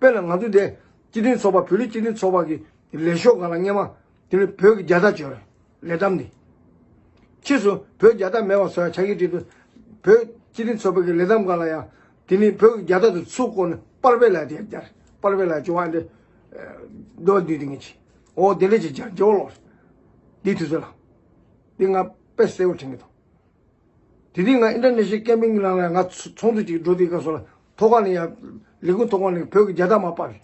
དཔེར་ན་ང་ཚོ་འདི་སྤྱི་མཐུན་ཚོགས་པ་བོད་རིགས་སྤྱི་མཐུན་ཚོགས་པ་གི་ལས་ཤོག་སྒང་ལ་སྔོན་མ་དེ་ནི་བོད་ཀྱི་རྒྱལ་དར་བྱོས་རེད། ལས་བསྡམས་ནི། ཕྱིས་སུ་བོད་རྒྱལ་དར་མེད་པ་བཟོ་ཡ་ཆ་ཤས་འགྲིག་འདུག་བོད་སྤྱི་མཐུན་ཚོགས་པ་གི་ལས་བསྡམས་སྒང་ལ་ཡང་དེ་ནི་བོད་ཀྱི་རྒྱལ་དར་དེ་ཚུར་བསྐོར་ནས་པར་བེ་ལ་དེ་རྒྱལ་པར་བེ་ལ་བྱོ་བ་འདི་རྡོ་འདུས་དེ་ངེས་ཆེ། འོ་དེ་ལས་ཀྱི་རྒྱལ་རྒྱལ་བ་ལོ། འདི་དུས་ཚོད་ལ། འདི་ང་དཔེ་གསལ་བོ་དྲན་གྱི་འདུག་དེ་དུས་ང་ཨིན་ཊར་ནེ་ཤི་ནལ་ཀེམ་པིང་གི་ནང་ལ་ང་ཚོ་ཚོགས་འདུ་ཅིག་འགྲོ་དུས་སྐབས་སུ་ལ་ཐོག་ཁ་ནས་ཡང་ལས་ཁུངས་ཐོག་ཁ་ནས་བོད་ཀྱི་རྒྱལ་དར་མར་ཕབ་རེད།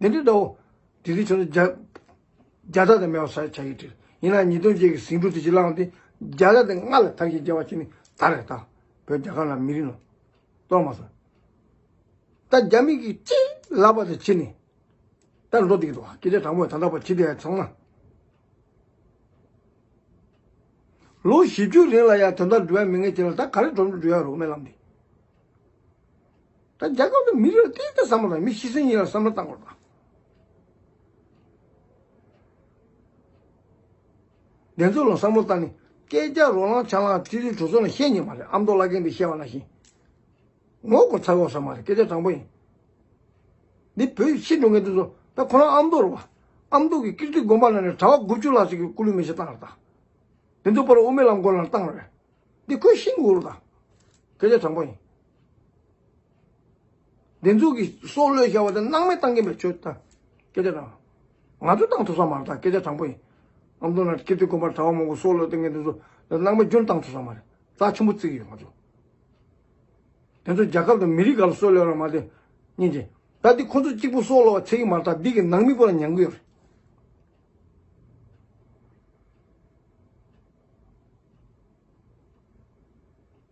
དེ་འདྲའི་འདྲ་བོ། དེ་དུས་ཁྱོད་ཚོ་རྒྱ་རྒྱལ་དར་དེ་མེད་པ་བཟོ་ཡ་ཆ་ཤས་འགྲིག་ཡིན་ན་ཉིས་སྟོང་བརྒྱད་ཀྱི་ཟིང་འཁྲུག་དེ་ཅིག་བསླངས་ཏེ་རྒྱལ་དར་དེ་སྔར་ལས་དར་ཞིང་རྒྱས་པ་བྱས་ནས་དར་རེད་ད། བོད་རྒྱལ་ཁབ་ནང་མི་རིགས་ནང་གཏོར་མ་སོང་། ད་རྒྱ་མི་གིས་ཅི་ལབ་པ་དེ་བྱས་ནས། ད་འགྲོ་བསྡད་ཀྱི་འདུག་སྐད་ཆ་དྲང་པོ་ད་ལྟ་བར་བྱེད་བསྡད་ཡ་ཚང་མ། ལོ་བཞི་བཅུ་རིང་ལ་ཡང་དོན་དག་འགྲུབ་ཡ་མེད་མཁན་ཅིག་ལ་ད་ག་རེ་འགྲོ་འགྲོ་འགྲོ་ཡ་རོགས་སྨོན་ལམ་འདི། ད་རྒྱལ་ཁབ་དང་མི་རིགས་ལ་ཏིག་ཏིག་བསམ་བློ་བཏང་། མི་ཤི་གསོན་གཉིས་ལ་བསམ་བློ་བཏང་དགོས་རེད་ད། དེ་ཚོ་ལ་བསམ་བློ་བཏང་ནས་སྐད་ཆ་རོ་ལངས་ཆ་ལངས་ཏི་ཏི་གྲོས་ཚོགས་ནང་བཤད་ཉན་པ་རེད། ཨ་མདོ་བླ་རྒན་འདི་བཤད་པ་ནང་བཞིན། ངོ་གོ་ཚ་གོ་ས་མ་རེད། སྐད་ཆ་དྲང་པོ་ཡིན། འདི་བོད་ཤི་འགྲོ་མཁན་དེ་ཚོ་ད་ཁོ་རང་ཨ་མདོ་རེད་བ། ཨ་མདོ་གི་ཀིརྟི་དགོན་པ་ནང་ནས་གྲྭ་པ་དགུ་བཅུ་ལྷག་ཅིག་གིས་སྐུ་ལུས་མེ་མཆོད་བཏང་རེད་ད། དེ་ཚོ་པར་དབུ་མའི་ལམ་སྐོར་ལ་བཏང་རེད། འདི་ཁོས་ཤེས་དགོས་རེད་ད། སྐད་ཆ་དྲང་པོ་ཡིན། འདི་ཚོ་གི་སྲོག་བློས་བཞག་པ་དེ་སྣང་མེད་བཏང་གིན་པའི་ཆོས་ད། སྐད་ཆ་དྲང་། ང་ཚོ་བཏང་ཐུབ་ས་མ་རེད་ད། སྐད་ཆ་དྲང་པོ་ཡིན། ཨ་མདོ་ན་ཀིརྟི་དགོན་པར་གྲྭ་པ་མང་པོ་སྲོག་བློས་བཏང་མཁན་དེ་ཚོ་སྣང་མེད་རྒྱུན་བཏང་ཐུབ་ས་མ་རེད། རྩ་ཆེན་པོ་བརྩི་གི་ཡོད་ང་ཚོ། དེ་ཚོ་རྒྱལ་ཁབ་དང་མི་རིགས་སྒང་ལ་སྲོག་བློས་ར་མ་བཏང་། སྙིང་རྗེ། ད་འདི་ཁོ་ཚོ་གཅིག་པུ་སྲོག་བློ་བ་ཚད་ཀྱི་མ་རེད་ད། འདི་གི་ནང་མི་པོ་ལ་ཉན་གི་ཡོད་རེད།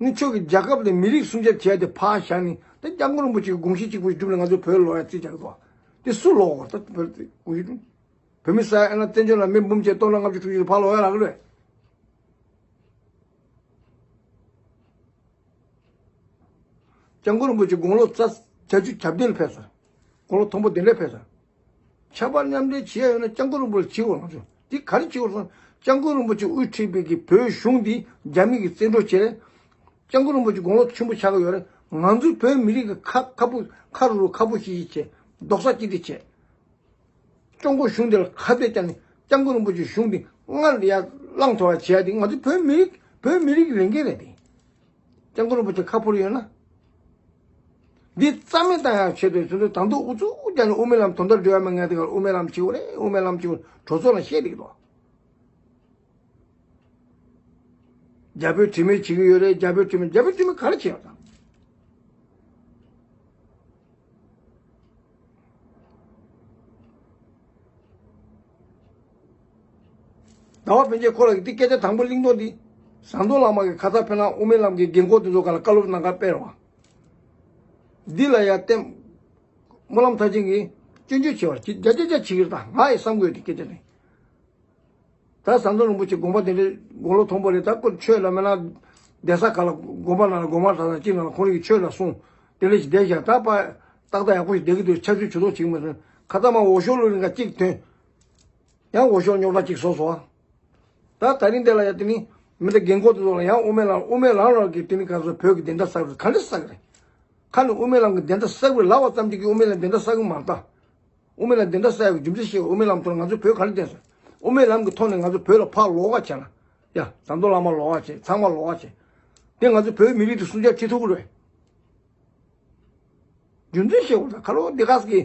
ནི་ཁྱོད་ཀྱི་རྒྱལ་ཁབ་དང་མི་རིགས་སྲུང་སྐྱོབ་བྱས་ཏེ་ཕར་བཞག་ནི་ད་སྐྱབས་མགོན་རིན་པོ་ཆེའི་དགོངས་གཞི་གཅིག་པུ་སྒྲུབ་ལ་ང་ཚོས་བོད་ལོག་ཡ་རྩིས་རྒྱག་གི་འདུག་དེ་སུ་ལོག་གོ་ད་བོད་དེ་དགོངས་གཞི་སྒྲུབ། བོད་མི་ས་ཡ་ཨ་ན་བཙན་བྱོལ་ལ་མི་འབུམ་གཅིག་སྟོང་ཕྲག་ལྔ་བཅུ་དྲུག་ཅུ་ཕར་ལོག་ཡ་ལག་གི་རེད། སྐྱབས་མགོན་རིན་པོ་ཆེ་དགུང་ལོ་རྩ་བརྒྱད་ཅུ་གྱ་བདུན་ལ་ཕེབས་སོང་། དགུང་ལོ་མཐོན་པོ་དེ་འདྲ་ཕེབས་སོང་། ཆབ་སྦྲགས་མཉམ་འབྲེལ་བྱེད་ཡ་ཡོད་ན་སྐྱབས་མགོན་རིན་པོ་ཆེ་བྱེད་དགོས་ང་ཚོས། འདི་ག་རེ་བྱེད་དགོས་སོང་། སྐྱབས་མགོན་རིན་པོ་ཆེ་དབུ་ཁྲིད་པའི་གི་བོད་གཞུང་འདི་རྒྱ་མི་གིས་བཙན་འཕྲོག་བྱས། སྐྱབས་མགོན་རིན་པོ་ཆེ་དགུང་ལོ་ཆེན་པོ་ཆགས་ཀྱི་ཡོད་རེད། ང་ཚོའི་བོད་མི་རིགས་ཀྱི་ཁ་ཁ་སྤུ་ཁ་རུ་རུ་ཁ་སྤུ་ཤི་ཤི་བྱས། རྡོག་རྩ་གཅིག་སྒྲིལ་བྱས། ཀྲུང་གོ་གཞུང་འདི་ལ་ཁ་གཏད་བཅག་ནས་སྐྱབས་མགོན་རིན་པོ་ཆེའི་གཞུང་འདི་སྔར་ལ་ཡར་བསླངས་ཐུབ་པ་བྱེད་ཡ་དེ་ང་ཚོ་བོད་མི་རིགས་བོད་མི་རིགས་ཀྱི་ལས་འགན་རེད་དེ། སྐྱབས་མགོན་རིན་པོ་ཆེ་ཁ་ཕོར་ཡོད་ན། འདི་རྩ་མེད་བཏང་ཡ་ཆེད་དུ་ཚུལ་དུ་དང་དུ་ཨུ་ཚུགས་རྒྱག་ནས་དབུ་མའི་ལམ་དོན་དག་འགྲོ་ཡ་མེད་ངས་དེ་གར་དབུ་མའི་ལམ་བྱེད་དགོས་རེད། དབུ་མའི་ལམ་བྱེད་དགོས་གྲོས་ཚོགས་ལ་བཤད་འདུག་དོ། རྒྱ་བོད་དྲི་མེད་བྱེད་ཀྱི་ཡོད་རེད། རྒྱ་བོད་དྲི་མེད་རྒྱ་བོད་དྲི་མེད་ག་རེ་བྱེད་ཡོད་དམ། ཟླ་བ་བན་ཆེ་ཁོ་ལ་འདི་སྐད་ཆ་དང་པོ་གླེང་དོན་འདི། ཟམ་གདོང་བླ་མ་གི་ཁ་ཚ་དཔེར་ན་དབུ་མའི་ལམ་གྱི་རྒན་འཁོགས་དེ་ཚོ་ག་ལ་བཀའ་སློབ་གནང་གར་སྤེལ་བ། འདི་ལ་ཡ་བརྟེན། སྨོན་ལམ་མཐར་ཕྱིན་གྱི་སྐྱོན་བརྗོད་བྱེད་པར་བྱེད་རྒྱ་རྒྱ་རྒྱ་བྱེད་ཀྱི་རེད་ད། ང་ཡི་བསམ་དགོས་འདི་སྐད་ཆ་ནི། ད་ཟམ་གདོང་རིན་པོ་ཆེ་དགོངས་པ་དེ་འདྲའི་དགུང་ལོ་མཐོན་པོ་རེད། ད་ཁོ་ཆོས་ལ་མེད་ན་གདན་ས་ག་ལ་དགོན་པ་ནང་ལ་དགོན་པ་དང་གཅིག་ནང་ལ་ཁོང་རིགས་ཆོས་ལ་གསུང་དེ་འདྲ་ཞིག་བསྡད་བཞག་ད་པ་ཏག་ཏག་ཡག་པོ་ཞིག་བསྡད་ཀྱི་འདུག་ཆབ་སྲིད་ཇུས་གཏོགས་བྱེད་ཀྱི་མ་སོང་། ཁ་ཚ་མ་འོ་ཤོག་བླུགས་རིང་ག་གཅིག་ཐོན། ཡང་འོ་ཤོག་རྙོག་དྲ་གཅིག་བཟོ་སོང་། ད་ད་རིང་འདི་ལ་ཡ་དེ་ནི་མི་ད་རྒན་འཁོགས་དེ་ཚོ་ལ་ཡང་དབུ་མའི་ལམ་དབུ་མའི་ལམ་ལ་གི་དེ་ནི་ག་ཚོད་བོད་ཀྱི་བདེན་མཐའ་གསལ་རེད། ག་འདྲ་གསལ་རེད། ཁ་ནས་དབུ་མའི་ལམ་གྱི་བདེན་མཐའ་གསལ་བའི་ལབ་པ་ཙམ་གྱིས་ཀྱི་དབུ་མའི་ལམ་བདེན་མཐའ་གསལ་གི་མ་རེད་ད། དབུ་མའི་ལམ་བདེན་མཐའ་གསལ་བའི་རྒྱུ་མཚན་ཤེས། དབུ་མའི་ལམ་ཐོག་ནས་ང་ཚོ་བོད་ག་རེ་བསྟན་སོང་། དབུ་མའི་ལམ་གྱི་ཐོག་ནས་ང་ཚོ་བོད་ལ་ཕར་ལོག་ག་བྱས་ན། ཡ་ཟམ་གདོང་བླ་མ་ལོག་ག་བྱས། ཚང་མ་ལོག་ག་བྱས། དེ་ང་ཚོ་བོད་མི་རིགས་དེ་སྲུང་སྐྱོབ་བྱེད་ཐུབ་ཀྱི་རེད། རྒྱུ་མཚན་ཤེས་དགོས་ད། ཁ་ལོ་འདི་ག་ཟེ་གི་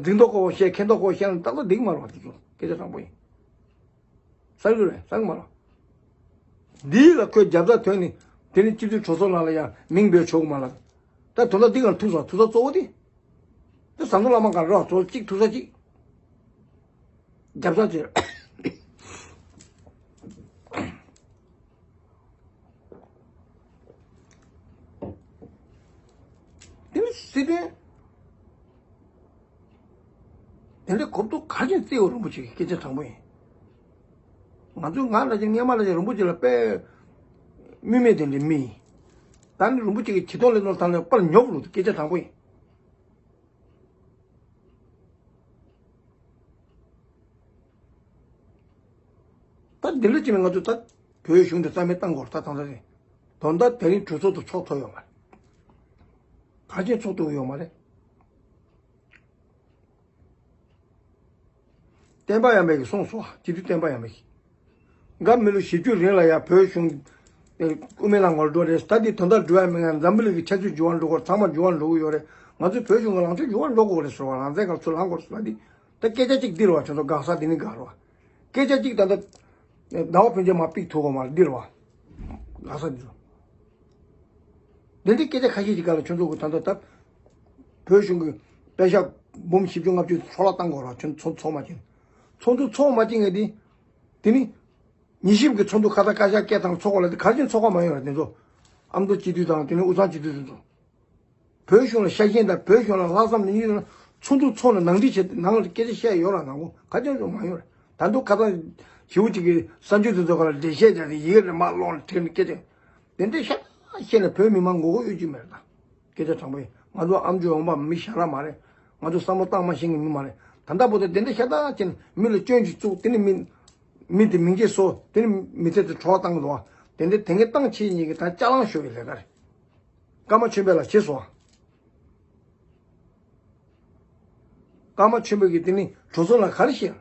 འཛིང་དོགས་ཁོ་བཤད་མཁན་དོགས་ཁོ་བཤད་ན་ཏག་ཏག་འགྲིག་མ་རེད་བ། དེ་ཚོ་སྐད་ཆ་དྲང་པོ་ཡིན། གསར་འགྱུར་རེད། གསར་འགྱུར་མ་རེད། འདི་ལ་ཁོས་རྒྱབ་རྩ་ཐོན་ནས་དེ་ནི་སྤྱི་འཐུས་གྲོས་ཚོགས་ནང་ལ་ཡང་མིང་འབོད་ཆོག་གི་མ་རེད། ད་དོན་དག་འདི་ག་ཐུག་ས་ཐུག་ས་གཙོ་བོ་དེ། དེ་ཟམ་གདོང་བླ་མ་ག་རེ་རོགས་གཙོ་བོ་གཅིག་ཐུག་ས་གཅིག་རྒྱབ་རྩ་དེ། དེ་ནི་སྲིད་དོན། དེ་འདྲའི་གོ་རྟོགས་ག་རེ་བྱས་ནས་བརྩི་བ། རིན་པོ་ཆེ་གི་སྐད་ཆ་དྲང་པོ་ཡིན། ང་ཚོས་ང་ལ་ཅིག་སྔས་མ་ལ་ཅིག་རིན་པོ་ཆེ་ལ་དཔེ་དམིགས་མེད་དེ་འདྲའི་མི་ཡིན། ད་ནི་རིན་པོ་ཆེ་གི་བྱེད་སྟངས་ལས་དོན་དང་ལས་དཔལ་ཉོབ་རུ་སྐད་ཆ་དྲང་པོ་ཡིན། ད་འདི་འདྲ་བྱས་ནས་ང་ཚོས་ད་བོད་གཞུང་དེ་རྩ་མེད་བཏང་དགོས་རེད། ད་ད་ལྟ་རེད། དོན་དག་དེ་རིང་གྲོས་ཚོགས་དུ་ཚོགས་ཐུབ་ཡོད་མ་རེད། ག་རེ་བྱས་ཚོགས་ཐུབ་ཡོད་མ་རེད། བསྟན་པ་ཡར་མར་གྱིས་གསུངས་སོང་། སྤྱི་འཐུས་བསྟན་པ་ཡར་མར་གྱིས། འགའ་མི་ལོ་བཞི་བཅུ་རིང་ལ་ཡང་བོད་གཞུང་དབུ་མའི་ལམ་ངོ་འགྲོ་རེད། ད་འདི་དོན་དག་འགྲོ་ཡ་མེད་ང་འཛམ་བུ་གླིང་གི་ཆབ་སྲིད་འགྱུར་བ་འགྲོ་གི་རེད། ཚང་མ་འགྱུར་བ་འགྲོ་གི་ཡོད་རེད། ང་ཚོའི་བོད་གཞུང་གི་ལངས་ཕྱོགས་འགྱུར་བ་འགྲོ་དགོས་རེད་ཟེར་བ། རང་བཙན་ག་ཚོད་ལངས་དགོས་རེད་ཟེར་བ། འདི་ད་སྐད་ཆ་གཅིག་འདི་རེད་བ། ཁྱོད་ཚོ་དགག་ས་འདི་ནི་དགག་རེད་བ། སྐད་ཆ་གཅིག་ད་ལྟ་ཟླ་བ་ཕན་ཆད་མར་ཕུད་ཐུབ་ཀྱི་མ་རེད། འདི་རེད་བ། དགག་ས་འདི་རེད། འདི་འདྲའི་སྐད་ཆ་ཁ་ཤས་ཀྱི་སྒང་ལ་ཁྱོད་ཚོ་གི་ད་ལྟ་ད་བོད་གཞུང་གི་པེ་ཤག་འབུམ་བཞི་བཅུ་ལྔ་བཅུ་འཕྲོ་བརླག་བཏང་དགོས་ར། ཁྱོད་ཚོ་ཚོགས་མ་བྱེད། ཚོགས་འདུ་ཚོགས་མ་བྱེད་མཁན་དེ། དེ་ནི་ཉི་ཤུ་གི་ཚོགས་འདུ་ཁ་ཚ་བཀའ་ཤག་སྐད་བཏང་ཚོགས་པ་ལ་དེ་ག་རེ་བྱས་ཚོགས་པ་མ་ཡོང་ར། དེ་ཚོ་ཨ་མདོ་སྤྱི་འཐུས་དང་དེ་ནི་དབུས་གཙང་སྤྱི་འཐུས་དེ་ཚོ། བོད་གཞུང་ལ་ཤ་ཞེན་དང་བོད་གཞུང་ལ་ལྷག་བསམ་ནི་ཡོད་ན་ཚོགས་འདུ་ཚོགས་ནས་ནང་འགྲིག་བྱེད། ནང་ལ་སྐད་ཆ་བཤད་ཡོད་ར། ནང་ཁོ་ག་རེ་བྱས་མ་ཡོང་ར། ད་དུང་ཁ་སང་ཞེ་པོ་ཅིག་གིས་གསར་འགྱུར་དེ་ཚོ་ག་ལ་འགྲེལ་བཤད་བརྒྱབ་སྟེ་ཡི་གེ་རེ་མར་ཀློག་ནས་བྲིས་ནས་སྐད་ཆ་དེ་འདྲ་ཤ་སྟག་བཤད་ནས་བོད་མི་མང་མགོ་སྐོར་གཡོག་རྒྱུ་མེད་ར། ད་སྐད་ཆ་དྲང་པོ་ཡིན། ང་ཚོ་ཨ་མཆོག་འོང་པ་མི་ཞར་ལ་མ་རེད། ང་ཚོ་བསམ་བློ་བཏང་མ་ཤེས་མཁན་མི་མ་རེད། ད་ལྟ་བར་དུ་དེ་འདྲ་ཤ་སྟག་བྱས་ནས་མི་ལ་སྐྱོན་ཅིག་བཙུགས། དེ་ནི་མི་མི་དེ་མིང་ཆད་བཟོ། དེ་ནི་མི་ཚེ་དེ་བྲོ་བ་བཏང་གི་འདུག་བ། དེ་འདྲ་དེ་འདྲ་བཏང་བྱེད་མཁན་གྱི་ད་ཅ་ལག་ཤོར་བའི་ལས་ཀ་རེད། ཀརྨ་ཆོས་འཕེལ་ལ་བྱས་སོང་། ཀརྨ་ཆོས་འཕེལ་གྱིས་དེ་ནི་གྲོས་ཚོགས་ལ་ག་རེ་བཤད།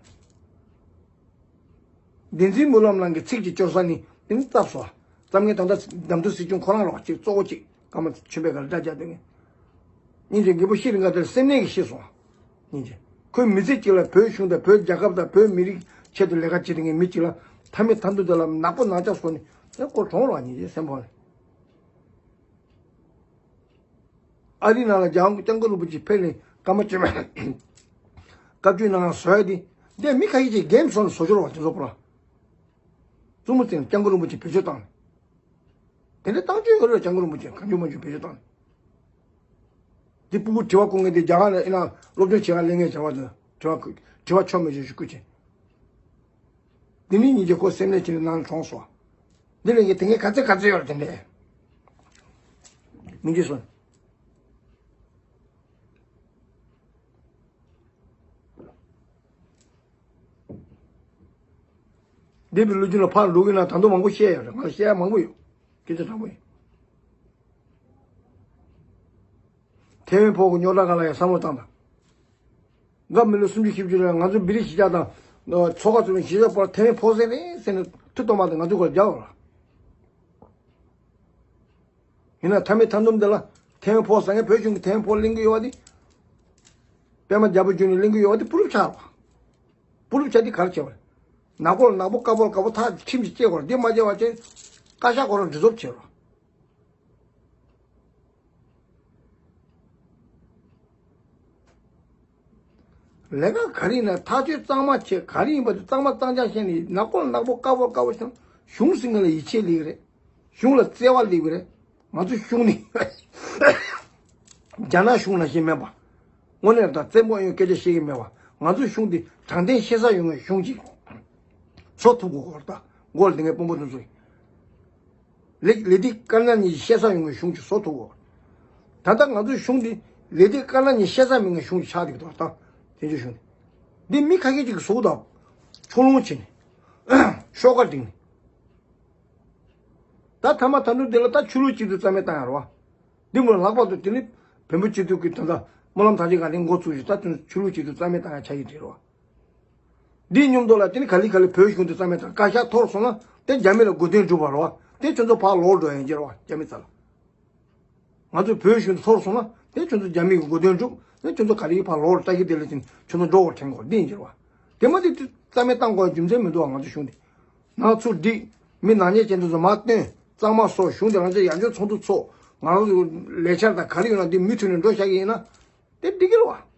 བསྟན་འཛིན་སྨོན་ལམ་གླིང་གི་ཚིག་གཅིག་སྐྱོར་ས་ནི་དེ་ནི་བཏབ་སོང་། རྩོམ་མཁན་ད་ལྟ་གདམས་ཐོན་སྲིད་སྐྱོང་ཁོ་རང་རོགས་གཅིག་གཙོ་བོ་གཅིག་ཀརྨ་ཆོས་འཕེལ་ག་ལ་འདྲ་རྒྱག་དེ་ངས། སྙིང་རྗེ་རྒད་པོ་ཤི་རིང་ག་དེར་སེམས་ནད་ཀྱིས་ཤི་སོང་། སྙིང་རྗེ། ཁོས་མི་ཚེ་གཅིག་ལ་བོད་གཞུང་དང་བོད་རྒྱལ་ཁབ་དང་བོད་མི་རིགས་ཆེད་དུ་ལས་ཀ་བྱེད་དེ་ངས་མི་གཅིག་ལ་མཐའ་མའི་མཐའ་མཇུག་དེ་ལ་ནག་པོ་ནག་ཅག་བཟོ་ནི་དེ་ཁོ་གྲོངས་རོགས། སྙིང་རྗེ་སེམས་ཕམ་ལ། ཨ་རིའི་ནང་ལ་རྒྱལ་དབང་སྐྱབས་མགོན་རིན་པོ་ཆེ་ཕེབས་ནས་ཀརྨ་ཆོས་འཕེལ་བཀའ་བརྒྱུད་ནང་བཟོ་ཡ་དེ་འདི་མི་ཁ་ཤས་ཀྱིས་གེམ་བཟོ་ནས་བཟོ་ཆོག་རོགས་དེ་ཚོ་པོ་ར། བཙུན་མོ་བཙན་སྐྱབས་མགོན་རིན་པོ་ཆེ་བེད་སྤྱོད་བཏང་ནས། དེ་འདྲ་བཏང་རྒྱུ་ཡོད་རེད། སྐྱབས་མགོན་རིན་པོ་ཆེ་གང་བྱུང་མང་བྱུང་བེད་སྤྱོད་བཏང་ནས། འདི་ཕྲུ་གུ་དྲི་བ་བཀོད་མཁན་དེ་རྒྱ་གར་ནས་ཨེ་ན་སློབ་སྦྱོང་བྱེད་ག་སླེབས་མཁན་བྱ་བ་དེ་དྲི་བ་དྲི་བ་ཆོ་མེད་ཆོ་ཞིག་བསྐུར་བྱས། འདི་ནི་སྙིང་རྗེ་ཁོ་སེམས་ནད་ཆེ་ནས་ནང་ལ་གྲོངས་སོང་། འདི་ལས་ཀྱི་དེ་ངས་ག་ཚོད་ག་ཚོད་ཡོད་རེད་དེ་འདྲས། མི་འགྱུར་སོང་། འདས་པའི་ལོ་རྒྱུས་ལ་ཕར་འགྲོ་གི་ན་ད་དུང་མང་པོ་བཤད་ཡོད་རེད། ང་ལ་བཤད་ཡ་མང་པོ་ཡོད། སྐད་ཆ་དྲང་པོ་ཡིན། ཐེ་ཝན་ཕོག་གི་རྙོག་དྲ་སྒང་ལ་ཡང་བསམ་བློ་བཏང་དང་། འགའ་མི་ལོ་སུམ་ཅུ་བཞི་བཅུ་ལ་ང་ཚོ་བི་རི་གཞིས་ཆགས་དང་། མཚོ་ཁ་བཙུན་མའི་གཞིས་ཆགས་བར་ཐེ་ཝན་ཕོག་ཟེར་རེད་ཟེར་ནས་མཐུ་སྟོབས་མ་དང་ང་ཚོ་སྒོར་རྒྱག་བ་ར། ཡིན་ན་མཐའ་མའི་མཐའ་མཚམས་འདི་ལ་ཐེ་ཝན་ཕོག་ཟེར་མཁན་བོད་གཞུང་གིས་ཐེ་ཝན་ཕོག་གླེང་གི་ཡོད་པ་དེ། པད་མ་རྒྱལ་པོ་བརྒྱུད་ནས་གླེང་གི་ཡོད་པ་དེ་སྤུ་རུབ་ཆགས་རོགས། སྤུ་རུབ་ཆགས་དེ་ག་རེ་བྱས་པ་རེད། ནག་པོ་ལ་ནག་པོ་དཀར་པོ་ལ་དཀར་པོ་ཐག་ཁྲིམས་ཀྱིས་བཅད་དགོས་རེད། འདི་མ་བཅད་པ་བྱས་བཀའ་ཤག་ཁོ་རང་འདྲི་རྩོད་བྱེད་རོགས། ལས་ཀ་ག་རེ་ཡིན་ན་ཐག་གཅོད་གཙང་མ་བྱེད། ག་རེ་ཡིན་པ་དེ་གཙང་མ་གཙང་རྐྱང་བྱས་ནས་ནག་པོ་ལ་ནག་པོ་དཀར་པོ་ལ་དཀར་པོ་བྱས་ན་གཞུང་ཟེར་མཁན་ལ་ཡིད་ཆེས་སླེབས་ཀྱི་རེད། གཞུང་ལ་བརྩེ་བ་སླེབས་ཀྱི་རེད། ང་ཚོ་གཞུང་ནི་རྒྱ་ནག་གཞུང་ནང་བཞིན་མིན་པ། དངོས་གནས་དང་བཙན་པོ་ཡང་སྐད་ཆ་བཤད་ཀྱི་མེད་པ། ང་ཚོ་གཞུང་འདི་དྲང་བདེན་བཤད་ས་ཡོད་མཁན་གཞུང་ཅིག་བཟོ་ཐུབ་དགོས་སྐོར་དང་མགོ་ལ་འདི་ངའི་དཔོན་པོ་དེ་ཚོ་ཡིན། ལས་ལས་སྡེ་དཀར་ནག་གཉིས་བཤད་ས་ཡོང་བའི་གཞུང་ཅིག་བཟོ་ཐུབ་དགོས། ད་ལྟ་ང་ཚོའི་གཞུང་འདི་ལས་སྡེ་དཀར་ནག་གཉིས་བཤད་ས་མེད་མཁན་གཞུང་ཅིག་ཆགས་བསྡད་ཀྱི་འདུག་ད་དེ་ཚོའི་གཞུང་འདི་འདི་མི་ཁ་ཤས་ཅིག་གིས་བཟོ་གི་འདུག་ཕྱོགས་ལྷུང་བྱས་ནས་ཤོག་ཁ་བསྒྲིགས་ནས། ད་མཐའ་མ་ད་དུང་འདི་ལ་ད་ཆོས་ལུགས་གཅིག་སྡུད་རྩ་མེད་བཏང་ཡ་རེད་བ། འདི་མོ་ལྷག་པར་དུ་དེ་ནི་བོན་པོ་སྤྱི་འཐུས་ཀྱི་ད་ལྟ་སྨོན་ལམ་ཐང་ཆེན་སྒང་ནས་འགོ་བཙུགས་ཤིང་ད་དུང་ཆོས་ལུགས་གཅིག་སྡུད་རྩ་མེད་བཏང་ཡ་ཆགས་ཀྱི་རེད་བ། འདིའི་མཉམ་དུ་ལ་དེ་ནི་ག་ལེ་ག་ལེ་བོད་གཞུང་དེ་རྩ་མེད་དང་བཀའ་ཤག་འཐོར་སོང་ན་དེ་རྒྱ་མི་ལ་མགོ་རྟིང་སྒྲུབ་པ་རེད་བ། དེ་ཁྱོད་ཚོ་ཕར་ལོག་འགྲོ་ཡ་ཡིན་གྱི་རེད་བ་རྒྱ་མི་རྩ་ལ། ང་ཚོ་བོད་གཞུང་དེ་འཐོར་སོང་ན་དེ་ཁྱོད་ཚོ་རྒྱ་མི་གི་མགོ་རྟིང་སྒྲུབ། དེ་ཁྱོད་ཚོ་ག་རེ་ཕར་ལོག་ལ་ལྟ་གི་དེ་ལ་ཅིན་ཁྱོད་ཚོ་འགྲོ་བར་དྲན་དགོས་འདི་ཡིན་གྱི་རེད་བ། དེ་མ་དེ་དེ་རྩ་མེད་བཏང་དགོས་རྒྱུ་མཚན་མི་འདུག་བ། ང་ཚོ་གཞུང་དེ་ནང་ཚུར་སྒྲིག་མི་ནག་ཉེས་ཅན་དེ་ཚོ་མར་བཏོན། གཙང་མ་བཟོ། གཞུང་དེ་རང་ཅག་ཡང་བསྐྱར་ཚོགས་འདུ་ཚོགས། ང་རང་ཚོ་ལས་འཆར་དང་ག་རེ་ཡོད་ན་འདི་མུ་མཐུད་ནས་འགྲོ་བཞག་གི་ཡིན་ན་དེ་འགྲིག་གི་རེད་བ།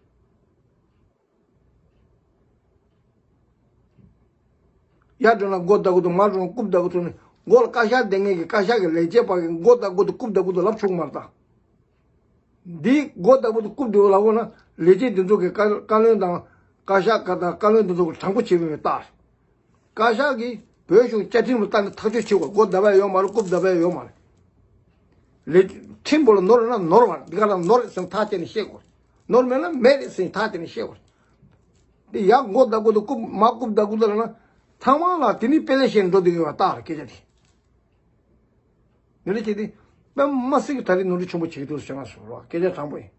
ཡར་འགྲོ་ན་སྒོ་བདག་པོ་དང་མར་འགྲོ་ན་རྐུབ་བདག་པོ་ཚོ་ནི་མགོ་ལ་བཀའ་ཤག་སྡོད་མཁན་གྱི་བཀའ་ཤག་གི་ལས་བྱེད་པ་གི་སྒོ་བདག་པོ་དང་རྐུབ་བདག་པོ་དང་ལབ་ཆོག་གི་མ་རེད་ད། འདིའི་སྒོ་བདག་པོ་དང་རྐུབ་བདག་པོ་ལབ་དགོས་ན་ལས་བྱེད་འདི་ཚོ་གི་བཀའ་བཀའ་བློན་དང་བཀའ་ཤག་བཀའ་དང་བཀའ་བློན་འདི་ཚོ་གི་དྲང་པོ་བྱེད་པའི་རྟགས། བཀའ་ཤག་གིས་བོད་གཞུང་བཅའ་ཁྲིམས་ལ་བལྟས་ནས་ཐག་གཅོད་བྱེད་དགོས། སྒོ་བདག་པ་ཡོད་མ་རེད། རྐུབ་བདག་པ་ཡོད་མ་རེད། ལས་ཁྲིམས་པོ་ལ་ནོར་ན་ནོར་བ་འདི་ག་ལ་ནོར་རེད་ཟེར་ཐག་བཅད་ནས་བཤད་དགོས། ནོར་མེད་ན་མེད་རེད་ཟེར་ཐག་བཅད་ནས་བཤད་དགོས། འདི་ཡར་མགོ་བདག་པོ་དང་རྐུབ་མར་རྐུབ་བདག་པོ་དང་ལབ་ན་ཚང་མ་ལ་དེ་ནི་དཔེ་ལེན་བྱས་ནས་འགྲོ་བསྡད་ཀྱི་ཡོད་པ་རྟགས་རེད་སྐད་ཆ་དེ། འདི་འདྲ་བྱས་ཏེ་དཔེ་མ་སྲིད་ཀྱི་ད་རེས་ནོར་འཁྲུལ་ཆེན་པོ་བྱེད་ཀྱི་འདུག་ཟེར་ང་སོང་རོགས་སྐད་ཆ་དྲང་པོ་ཡིན།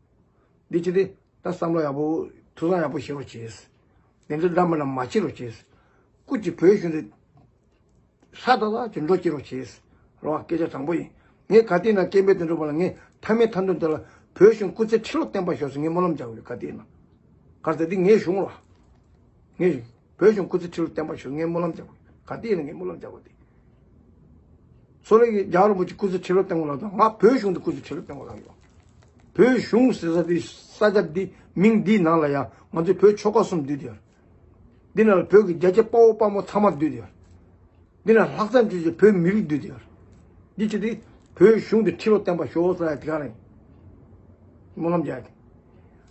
འདི་བྱས་ཏེ་ད་བསམ་བློ་ཡག་པོ་ཐུགས་བསམ་ཡག་པོ་བཞེས་རོགས་བྱེད། དེ་འདྲ་འདྲ་མིན་ན་མ་བྱེད་རོགས་བྱེད། སྐུ་མཁྱེན་བོད་གཞུང་དེ་ཧྲ་ཏག་ཏག་ཅིག་འགྲོ་བྱེད་རོགས་བྱེད། རོགས་སྐད་ཆ་དྲང་པོ་ཡིན། ངས་ག་དུས་ན་སྐད་འབོད་དེ་འགྲོ་བ་ལ་ངས་མཐའ་མའི་མཐའ་མཇུག་དེ་ལ་བོད་གཞུང་སྐུ་ཚེ་ཁྲི་ལོ་བརྟན་པར་ཤོག་ཟེར་ངས་སྨོན་ལམ་རྒྱག་གི་ཡོད་ག་དུས་ན། ག་རེ་ཟེར་འདི་ངའི་གཞུང་རོགས། ངས་བོད་གཞུང་སྐུ་ཚེ་ཁྲི་ལོ་བརྟན་པར་ཤོག་ངས་སྨོན་ལམ་རྒྱག་གི་ཡོད་ག་དུས་ན་ངས་སྨོན་ལམ་རྒྱག་གི་ཡོད་དེ། སོ་ལེ་གིས་རྒྱལ་བ་རིན་པོ་ཆེ་སྐུ་ཚེ་ཁྲི་ལོ་བརྟན་པར་ལབ་དང་ང་བོད་གཞུང་དེ་སྐུ་ཚེ་ཁྲི་ལོ་བརྟན་པར་ལབ་ཡོད། བོད་གཞུང་ཟེར་ས་དེ་ས་ཆ་འདི་མིང་འདིའི་ནང་ལ་ཡང་ང་ཚོའི་བོད་ཆོལ་ཁ་གསུམ་འདུས་ཏེ་ཡོད། འདི་ནང་ལ་བོད་ཀྱི་རྒྱལ་གཅེས་དཔའ་བོ་དཔའ་མོ་ཚང་མ་འདུས་ཏེ་ཡོད། འདི་ནང་ལྷག་བསམ་ཅན་གྱི་བོད་མི་རིགས་འདུས་ཏེ་ཡོད། འདི་ཅི་སྟེ་བོད་གཞུང་འདི་ཁྲི་ལོ་བརྟན་པར་ཤོག་ཟེར་ཡ་དེ་ག་རེད། སྨོན་ལམ་རྒྱག་གི།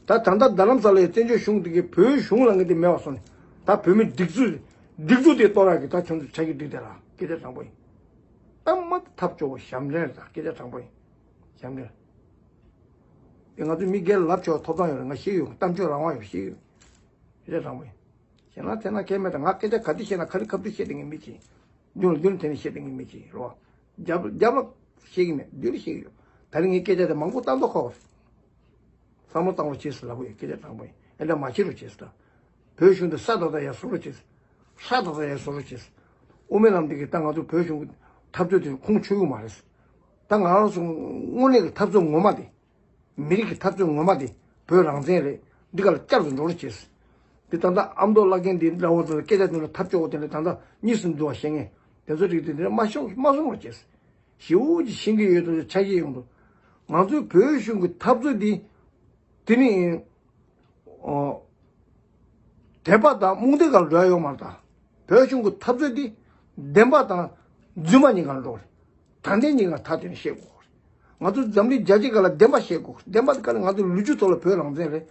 ད་ད་ལྟ་རྡ་རམ་ས་ལའི་བཙན་བྱོལ་གཞུང་འདི་གི་བོད་གཞུང་ལ་ངེས་དེ་མེད་པ་སོང་ནས་ད་བོད་མི་སྒྲིག་འཛུགས་སྒྲིག་འཛུགས་དེ་གཏོར་ཡ་གི་ད་ཁྱོད་ཚོ་ཆ་གི་སྒྲིག་དེ་ར་སྐད་ཆ་དྲང་པོ་ཡིན། ད་མ་ཐབས་སྐྱོ་བོ་ཞབས་འདྲེན་རེད། ད་སྐད་ཆ་དྲང་པོ་ཡིན། ཞབས་འདྲེན། དེ་ང་ཚོ་མི་སྒེར་ལབ་ཆོག་ཐོབ་ཐང་ཡོད་རེད། ང་ཤེས་ཡོད། གཏམ་བརྗོད་རང་དབང་ཡོད་ཤེས་ཡོད། སྐད་ཆ་དྲང་པོ་ཡིན། ཞེ་ན་དེ་ན་ཁྱད་མེད། ད་ང་སྐད་ཆ་ག་དུས་བཤད་ན་ག་རེ་ཁ་ཐུག་བཤད་དེ་ངས་མི་བྱེད། མདུན་ལ་མདུན་ལ་དེ་ནས་བཤད་དེ་ངས་མི་བྱེད་རོ། རྒྱབ་རྒྱབ་ལ་བཤད་ཀྱི་མེད། མདུན་ལ་བཤད་ཀྱི་ཡོད། ད་རིང་ངས་སྐད་ཆ་དེ་མང་པོ་བཏང་མདོག་ཁ་བ་རེད། བསམ་བློ་བཏང་རོགས་བྱེད་ཟེར་ལབ་ཀྱི་ཡོད། སྐད་ཆ་དྲང་པོ་ཡིན། ཨེ་འདྲ་མ་བྱེད་རོགས་བྱེད་ཟེར། བོད་གཞུང་དེ་ས་ཏག་ཏག་ཡར་བཟོ་རོགས་བྱེད་ཟེར། ཧྲ་ཏག་ཏག་ཡར་བཟོ་རོགས་བྱེད་ཟེར། དབུ་མའི་ལམ་འདི་གིས་ད་ང་ཚོ་བོད་གཞུང་གི་འཐབ་རྩོད་དེ་ཁུངས་འཁྱོལ་གི་མ་རེད། ད་ང་རང་ཚོ་དངོས་གནས་ཀྱི་འཐབ་རྩོད་ངོ་མ་དེ། མི་རིགས་ཀྱི་འཐབ་རྩོད་ངོ་མ་དེ་བོད་རང་བཙན་རེད། འདི་ག་ལ་བསྐྱར་དུ་འགྲོ་རོགས་བྱེད། འདི་ད་ལྟ་ཨ་མདོ་བླ་རྒན་འདི་འདྲ་བོ་དང་སྐད་ཆ་དེ་ལ་ཐབས་སྐྱོ་བོ་དེ་འདྲ་ད་ལྟ་གཉིས་སུ་འདུ་བ་བཤད་མཁན་དེ་ཚོ་རིགས་དེ་འདི་མ་ཤོང་མ་སོང་བ་བྱེད། ཞེ་པོ་ཅིག་ཤེས་ཀྱི་ཡོད་དོ་ཆ་ཤས་ཡོང་དོ། ང་ཚོའི་བོད་གཞུང་གི་འཐབ་རྩོད་འདི་དེ་ནི། ཨོ། དད་པ་དང་རྨོངས་དད་ག་ལ་འགྲོ་ཡ་ཡོད་མ་རེད་ད། བོད་གཞུང་གི་འཐབ་རྩོད་འདི་བདེན་པ་དང་རྫུན་མ་གཉིས་ཀ་ལ་འགྲོ་རེད། དྲང་བདེན་གཉིས་ཀ་མཐའ་དོན་བཤད་དགོས་རེད། ང་ཚོ་འཛམ་གླིང་རྒྱལ་སྤྱི་སྒང་ལ་བདེན་པ་བཤད་དགོས་རེད། བདེན་པ་དེ་ག་ལ་ང་ཚོ་ལོ་རྒྱུས་ཐོག་ལ་བོད་རང་བཙན་རེད།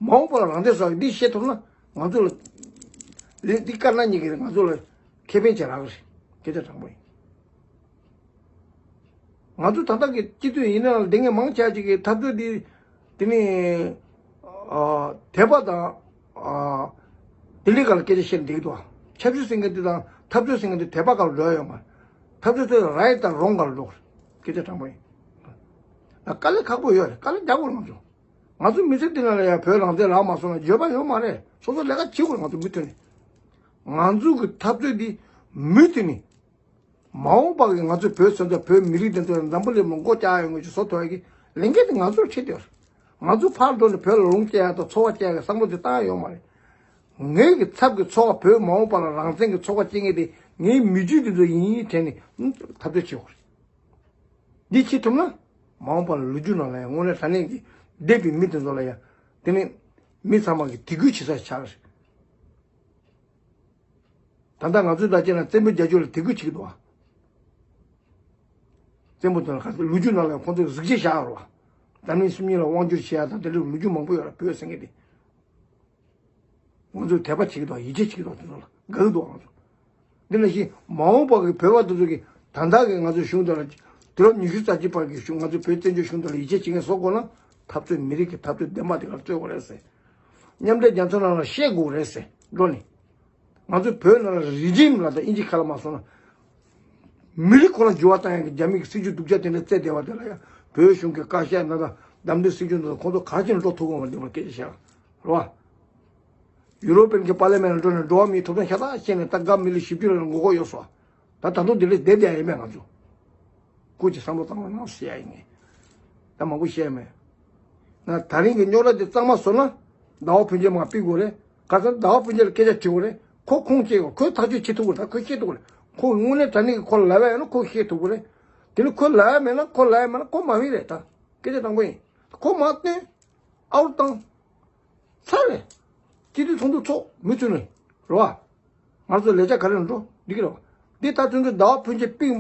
མ་འོངས་པ་ལ་རང་བཙན་བཟོ་ཡ་འདི་བཤད་ཐུབ་ན་ང་ཚོ་ལ། འདི་དཀར་ནག་གཉིས་ཀྱིས་ང་ཚོ་ལ་ཁེ་ཕན་བྱེད་རག་གི་རེད། སྐད་ཆ་དྲང་པོ་ཡིན། ང་ཚོ་ད་ལྟ་གི་སྤྱི་འཐུས་ཡིན་ན་ལ་དེ་ངས་མང་ཆེ་ཅིག་གི་འཐབ་རྩོད་འདི་དེ་ནི་ཨ་དད་པ་དང་ཨ་དེ་ལས་ཀ་ལ་སྐད་ཆ་བཤད་འདུག་དོ། ཆབ་སྲིད་ཟེར་མཁན་འདི་དང་འཐབ་རྩོད་ཟེར་མཁན་འདི་དད་པ་ག་ལ་འགྲོ་ཡ་ཡོད་མ་རེད། འཐབ་རྩོད་དེ་རའི་དང་རོང་ག་ལ་འགྲོ་དགོས་རེད། སྐད་ཆ་དྲང་པོ་ཡིན། ད་དཀའ་ལས་ཁག་པོ་ཡོད་རེད། དཀའ་ལས་རྒྱག་དགོས་རེད་ང་ཚོ། ང་ཚོ་མི་ཚེ་འདི་ནང་ལ་ཡ་བོད་རང་བཙན་རག་མ་སོང་ན་འགྱོད་པ་ཡོད་མ་རེད། སོ་སོ་ལས་ཀ་བྱེད་དགོས་རེད། ང་ཚོ་མུ་མཐུད་ནས་ང་ཚོ་གི་འཐབ་རྩོད་འདི་མུ་མཐུད་ནས། མ་འོངས་པ་གི་ང་ཚོའི་བོད་སོན་རྩ་བོད་མི་རིགས་དེ་ཚོ་འཛམ་བུ་གླིང་ལ་མགོ་བཀྱག་ཡོང་མཁན་ཞིག་བཟོ་ཐུབ་ཡ་གི་ལས་འགན་དེ་ང་ཚོར་འཁྲི་འདུག་ང་ཚོ་ཕར་འགྲོ་ནས་བོད་ལ་ལོངས་སྤྱད་ཡ་དང་འཚོ་བ་སྐྱེལ་ཡ་གི་བསམ་བློ་དེ་བཏང་ཡ་ཡོད་མ་རེད། ངའི་གི་ཚབ་ཀྱི་འཚོ་བ་བོད་མ་འོངས་པ་ལ་རང་བཙན་གྱི་འཚོ་བ་སྐྱེལ་མཁན་དེ་ངའི་མི་རྒྱུད་དེ་ཚོ་ཡིན་ཡིན་དྲན་ནས་འཐབ་རྩོད་བྱེད་དགོས་རེད། འདི་བྱེད་ཐུབ་ན་མ་འོངས་པ་ལ་ལོ་རྒྱུས་ནང་ལ་ཡང་དངོས་གནས་དྲང་གནས་ཀྱི་འདས་པའི་མི་དེ་ཚོ་ལ་ཡང་དེ་ནས་མི་ཚང་མ་གི་དད་གུས་བྱེད་ས་ཆགས་རེད། ད་ལྟ་ང་ཚོའི་ད་ཅི་ན་བཙན་པོའི་རྒྱལ་ཁྱོན་ལ་དད་གུས་བྱེད་ཀྱི་འདུག་བ། བཙན་པོ་དེ་ལ་ག་ཚོད་ལོ་རྒྱུས་ནང་ལ་ཁོང་ཚོས་གཟི་བརྗིད་བཞག་ཡོད་རེད་བ། འཛམ་གླིང་སེམས་ཉིད་ལ་དབང་བསྒྱུར་བྱེད་ཡ་དང་དེ་འདྲའི་ལོ་རྒྱུས་མང་པོ་ཡོད་རེད། བོད་ཟེར་མཁན་དེ། ང་ཚོས་དད་པ་བྱེད་ཀྱི་འདུག་ཡིད་ཆེས་བྱེད་ཀྱི་འདུག་དེ་ཚོ་ལ་དགའ་གི་འདུག་ང་ཚོ། འདི་ནང་བཞིན་མ་འོངས་པ་གི་བོད་པ་དེ་ཚོ་གིས་ད་ལྟ་གི་ང་ཚོའི་གཞུང་དེ་ལ་དུས་རབས་ཉི་ཤུ་རྩ་གཅིག་པ་གི་གཞུང་ང་ཚོའི་བོད་བཙན་བྱོལ་གཞུང་དེ་ལ་ཡིད་ཆེས་བྱེད་མཁན་བཟོ་དགོས་ན་འཐབ་རྩོད་མི་རིགས་ཀྱི་འཐབ་རྩོད་བདེན་པ་དེ་ག་རྩོད་དགོས་རེད་ཟེར། མཉམ་འབྲེལ་རྒྱལ་ཚོགས་ནང་ལ་བཤད་དགོས་རེད་ཟེར་འགྲོ་ནས། ང་ཚོ་བོད་ནང་ལ་རི་ཇིམ་ལ་དང་ཨིན་ཇི་ཁ་ལ་མ་སོང་ན། མི་རིགས་ཁོ་ན་འགྱུར་བ་བཏང་ཡག་གི་རྒྱ་མི་གི་སྲིད་ཇུས་སྡུག་ཅག་དེ་འདྲ་བཙལ་བསྡད་པ་དེ་ལ་ཡང་བོད་གཞུང་གི་བཀའ་ཤག་ན་ད་བདམས་ཐོན་སྲིད་སྐྱོང་དེ་ཚོ་ཁོང་ཚོ་ག་རེ་བྱས་ནས་འགྲོ་ཐུབ་གོ་མ་འདུག་པ་སྐད་ཆ་བཤད་རེད་བ། ཡུ་རོ་པན་གྱི་པར་ལི་མེན་ལ་འགྲོ་ནས་འགྲོ་བ་མིའི་ཐོབ་ཐང་ཤ་སྟག་བཤད་ནས་ད་དགའ་མི་ལ་ཞིབ་འཇུག་ལ་ངོ་རྒོལ་ཡོད་སོ། ད་ད་དུང་དེ་འདྲ་བསྡད་བསྡད་ཡིན་མེད་ང་ཚོ། སྐུ་མཁྱེན་བསམ་བློ་བཏང་རོགས་གནང་ཟེར་ཡ་ཡིན་ངས། ད་མང་པོ་བཤད་མེད། ན་ད་རིང་གི་རྙོག་དྲ་དེ་གཙང་མ་བཟོ་ན། ཟླ་བ་ཕུན་ཚོགས་མར་ཕུད་དགོས་རེད། ག་ཚོད་ཟླ་བ་ཕུན་ཚོགས་ལ་སྐད་ཆ་དྲི་དགོས་རེད། ཁོ་ཁུངས་སྐྱེལ་དགོས། ཁོས་ཐག་གཅོད་བྱེད་ཐུབ་དགོས་རེད། ད་ཁོས་ཤེས་ཐུབ་དགོས་རེད། ཁོ་དངོས་གནས་དྲང་གནས་ཀྱི་ཁོ་ལབ་ཡ་ཡོད་ན་ཁོས་ཤེས་ཐུབ་དགོས་རེད། དེ་ནི་ཁོས་ལབ་ཡ་མེད་ན་ཁོ་ལབ་ཡ་མེད་ན་ཁོ་མ་ཕུད་རེད་ད། སྐད་ཆ་དྲང་པོ་ཡིན། ཁོ་མ་བཏོན། ཨའུ་བཏང་། ཚར་རེད། སྤྱི་འཐུས་ཚོགས་འདུ་ཚོགས་མུ་མཐུད་ནས། རེད་བ། ང་ཚོ་ལས་འཆར་ག་རེ་ལ་འགྲོ་འགྲིག་གི་རེད་བ། འདི་ལྟར་དོན་གྱི་ཟླ་བ་ཕུན་ཚོགས་པིག་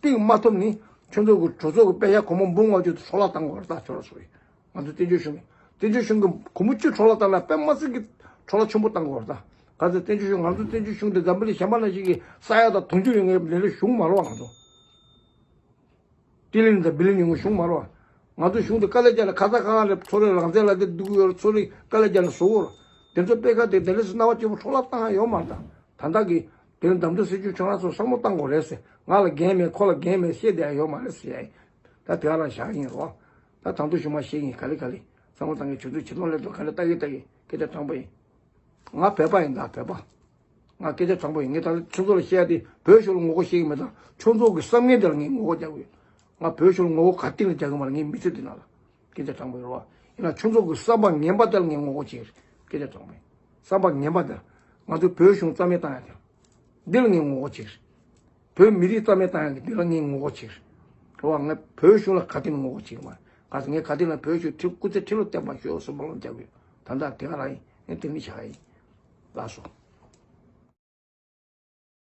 པིག་མ་ཐོབ་ནི་ཁྱོད་ཚོ་གི་གྲོས་ཚོགས་ཀྱི་པད་ཤག་སྒོར་མོ་འབུམ་ལྔ་བཅུ་དེ་འཕྲོ་བརླག་བཏང་དགོས་རེད་ད་ཁྱོད་ར་སོ་ཡིན། ང་ཚོ་བཙན་བྱོལ་གཞུང་གི་བཙན་བྱོལ་གཞུང་གི་སྒོར་མོ་བཅུ་འཕྲོ་བརླག་བཏང་ན་དཔེ་མ་སྲིད་ཀྱི་འཕྲོ་བརླག་ཆེན་པོ་བཏང་དགོས་རེད་ད། ག་ཚོད་བཙན་བྱོལ་གཞུང་ང་ཚོ་བཙན་བྱོལ་གཞུང་དེ་འཛམ་བུ་གླིང་གཞན་པ་ནང་བཞིན་གྱི་ས་ཡ་དང་དུང་ཕྱུར་ཡོད་མཁན་ལས་ལས་གཞུང་མ་རེད་བ་ང་ཚོ། ཏི་ལིན་དང་བི་ལིན་ཡོང་གི་གཞུང་མ་རེད་བ། ང་ཚོ་གཞུང་དེ་དཀའ་ལས་བརྒྱབ་ནས་ཁ་ས་ཁ་ཁ་ལས་ཚོ་རེ་རང་བཙན་ལ་དེ་སྡུག་ཡོད་རེད། ཚོ་རེ་དཀའ་ལས་བརྒྱབ་ནས་བཟོ་གི་རེད། དེ་ཚོ་པད་ཤག་དེ་དེ་ལས་སུ་སྣང་བ་སྐྱིད་པོ་འཕྲོ་བརླག་བཏང་ཡ་ཡོད་མ་རེད་ད། ད་ལྟ་གི་དེ་རིང་བདམས་ཐོན་སྲིད་སྐྱོང་ཁྱོད་རང་ཚོ་བསམ་བློ་བཏང་དགོས་རེད་ཟེར། ང་ལ་འགན་མེད་ཁོ་ལ་འགན་མེད་བཤད་བསྡད་ཡ་ཡོད་མ་རེད་ཟེར་ཡ་ཡིན། ད་དེ་ག་རང་བཞག་ཡིན་རོགས། ད་དང་དུ་ཞུ་མ་བཤད་ཡིན། ག་ལེ་ག་ལེ་བསམ་བློ་བཏང་གི་ཁྱོད་ཚོ་ཆེ་མཐོང་སླེབས་འདུག་ག་ལེ་ལྟ་གི་ལྟ་གི་སྐད་ཆ་དྲང་པོ་ཡིན། ང་བོད་པ་ཡིན་ད་བོད་པ། ང་སྐད་ཆ་དྲང་པོ་ཡིན། ངས་ད་ཁྱོད་ཚོ་ལ་བཤད་ཡ་དེ་བོད་གཞུང་ལ་ངོ་རྒོལ་བཤད་ཀྱི་མེད་ད། ཁྱོད་ཚོ་གི་བསམ་ངན་དེ་ལ་ངས་ངོ་རྒོལ་རྒྱག་གི་ཡོད། ང་བོད་གཞུང་ལ་ངོ་རྒོལ་ག་སྟེང་ལ་རྒྱག་གི་མ་རེད། ངའི་མི་ཚེ་འདི་ནང་ལ་སྐད་ཆ་དྲང་པོ་ཡོད་རེད་བ། ཡིན་ན་ཁྱོད་ཚོ་གི་བསམ་པ་ངན་པ་དེ་ལ་ངས་ངོ་རྒོལ་བྱེད་ཀྱི་རེད། སྐད་ཆ་དྲང་པོ་ཡིན། བསམ་པ་ངན་པ་དེ་ལ་ང་ཚོའི་བོད་གཞུང་རྩ་མེད་བཏང་ཡ་དེ་ལ་འདི་ལ་ངས་ངོ་རྒོལ་བྱེད་ཀྱི་རེད། བོད་མི་རིགས་རྩ་མེད་བཏང་ཡ་གི་འདི་ལ་ངས་ངོ་རྒོལ་བྱེད་ཀྱི་རེད། རེད་བ། ང་བོད་གཞུང་ལ་ག་སྟེང་ངོ་རྒོལ་བྱེད་ཀྱི་མ་རེད། ག་ཚོད་ངས་ག་སྟེང་ལ་བོད་གཞུང་ཁྲི་སྐུ་ཚེ་ཁྲི་ལོ་བརྟན་པར་ཤོག་ཟེར་སྨོན་ལམ་རྒྱག་གི་ཡོད། ད་ལྟ་དེ་ག་རང་ཡིན། ངས་དེ་འདྲ་བྱ་གི་ཡིན། ལགས་སོ།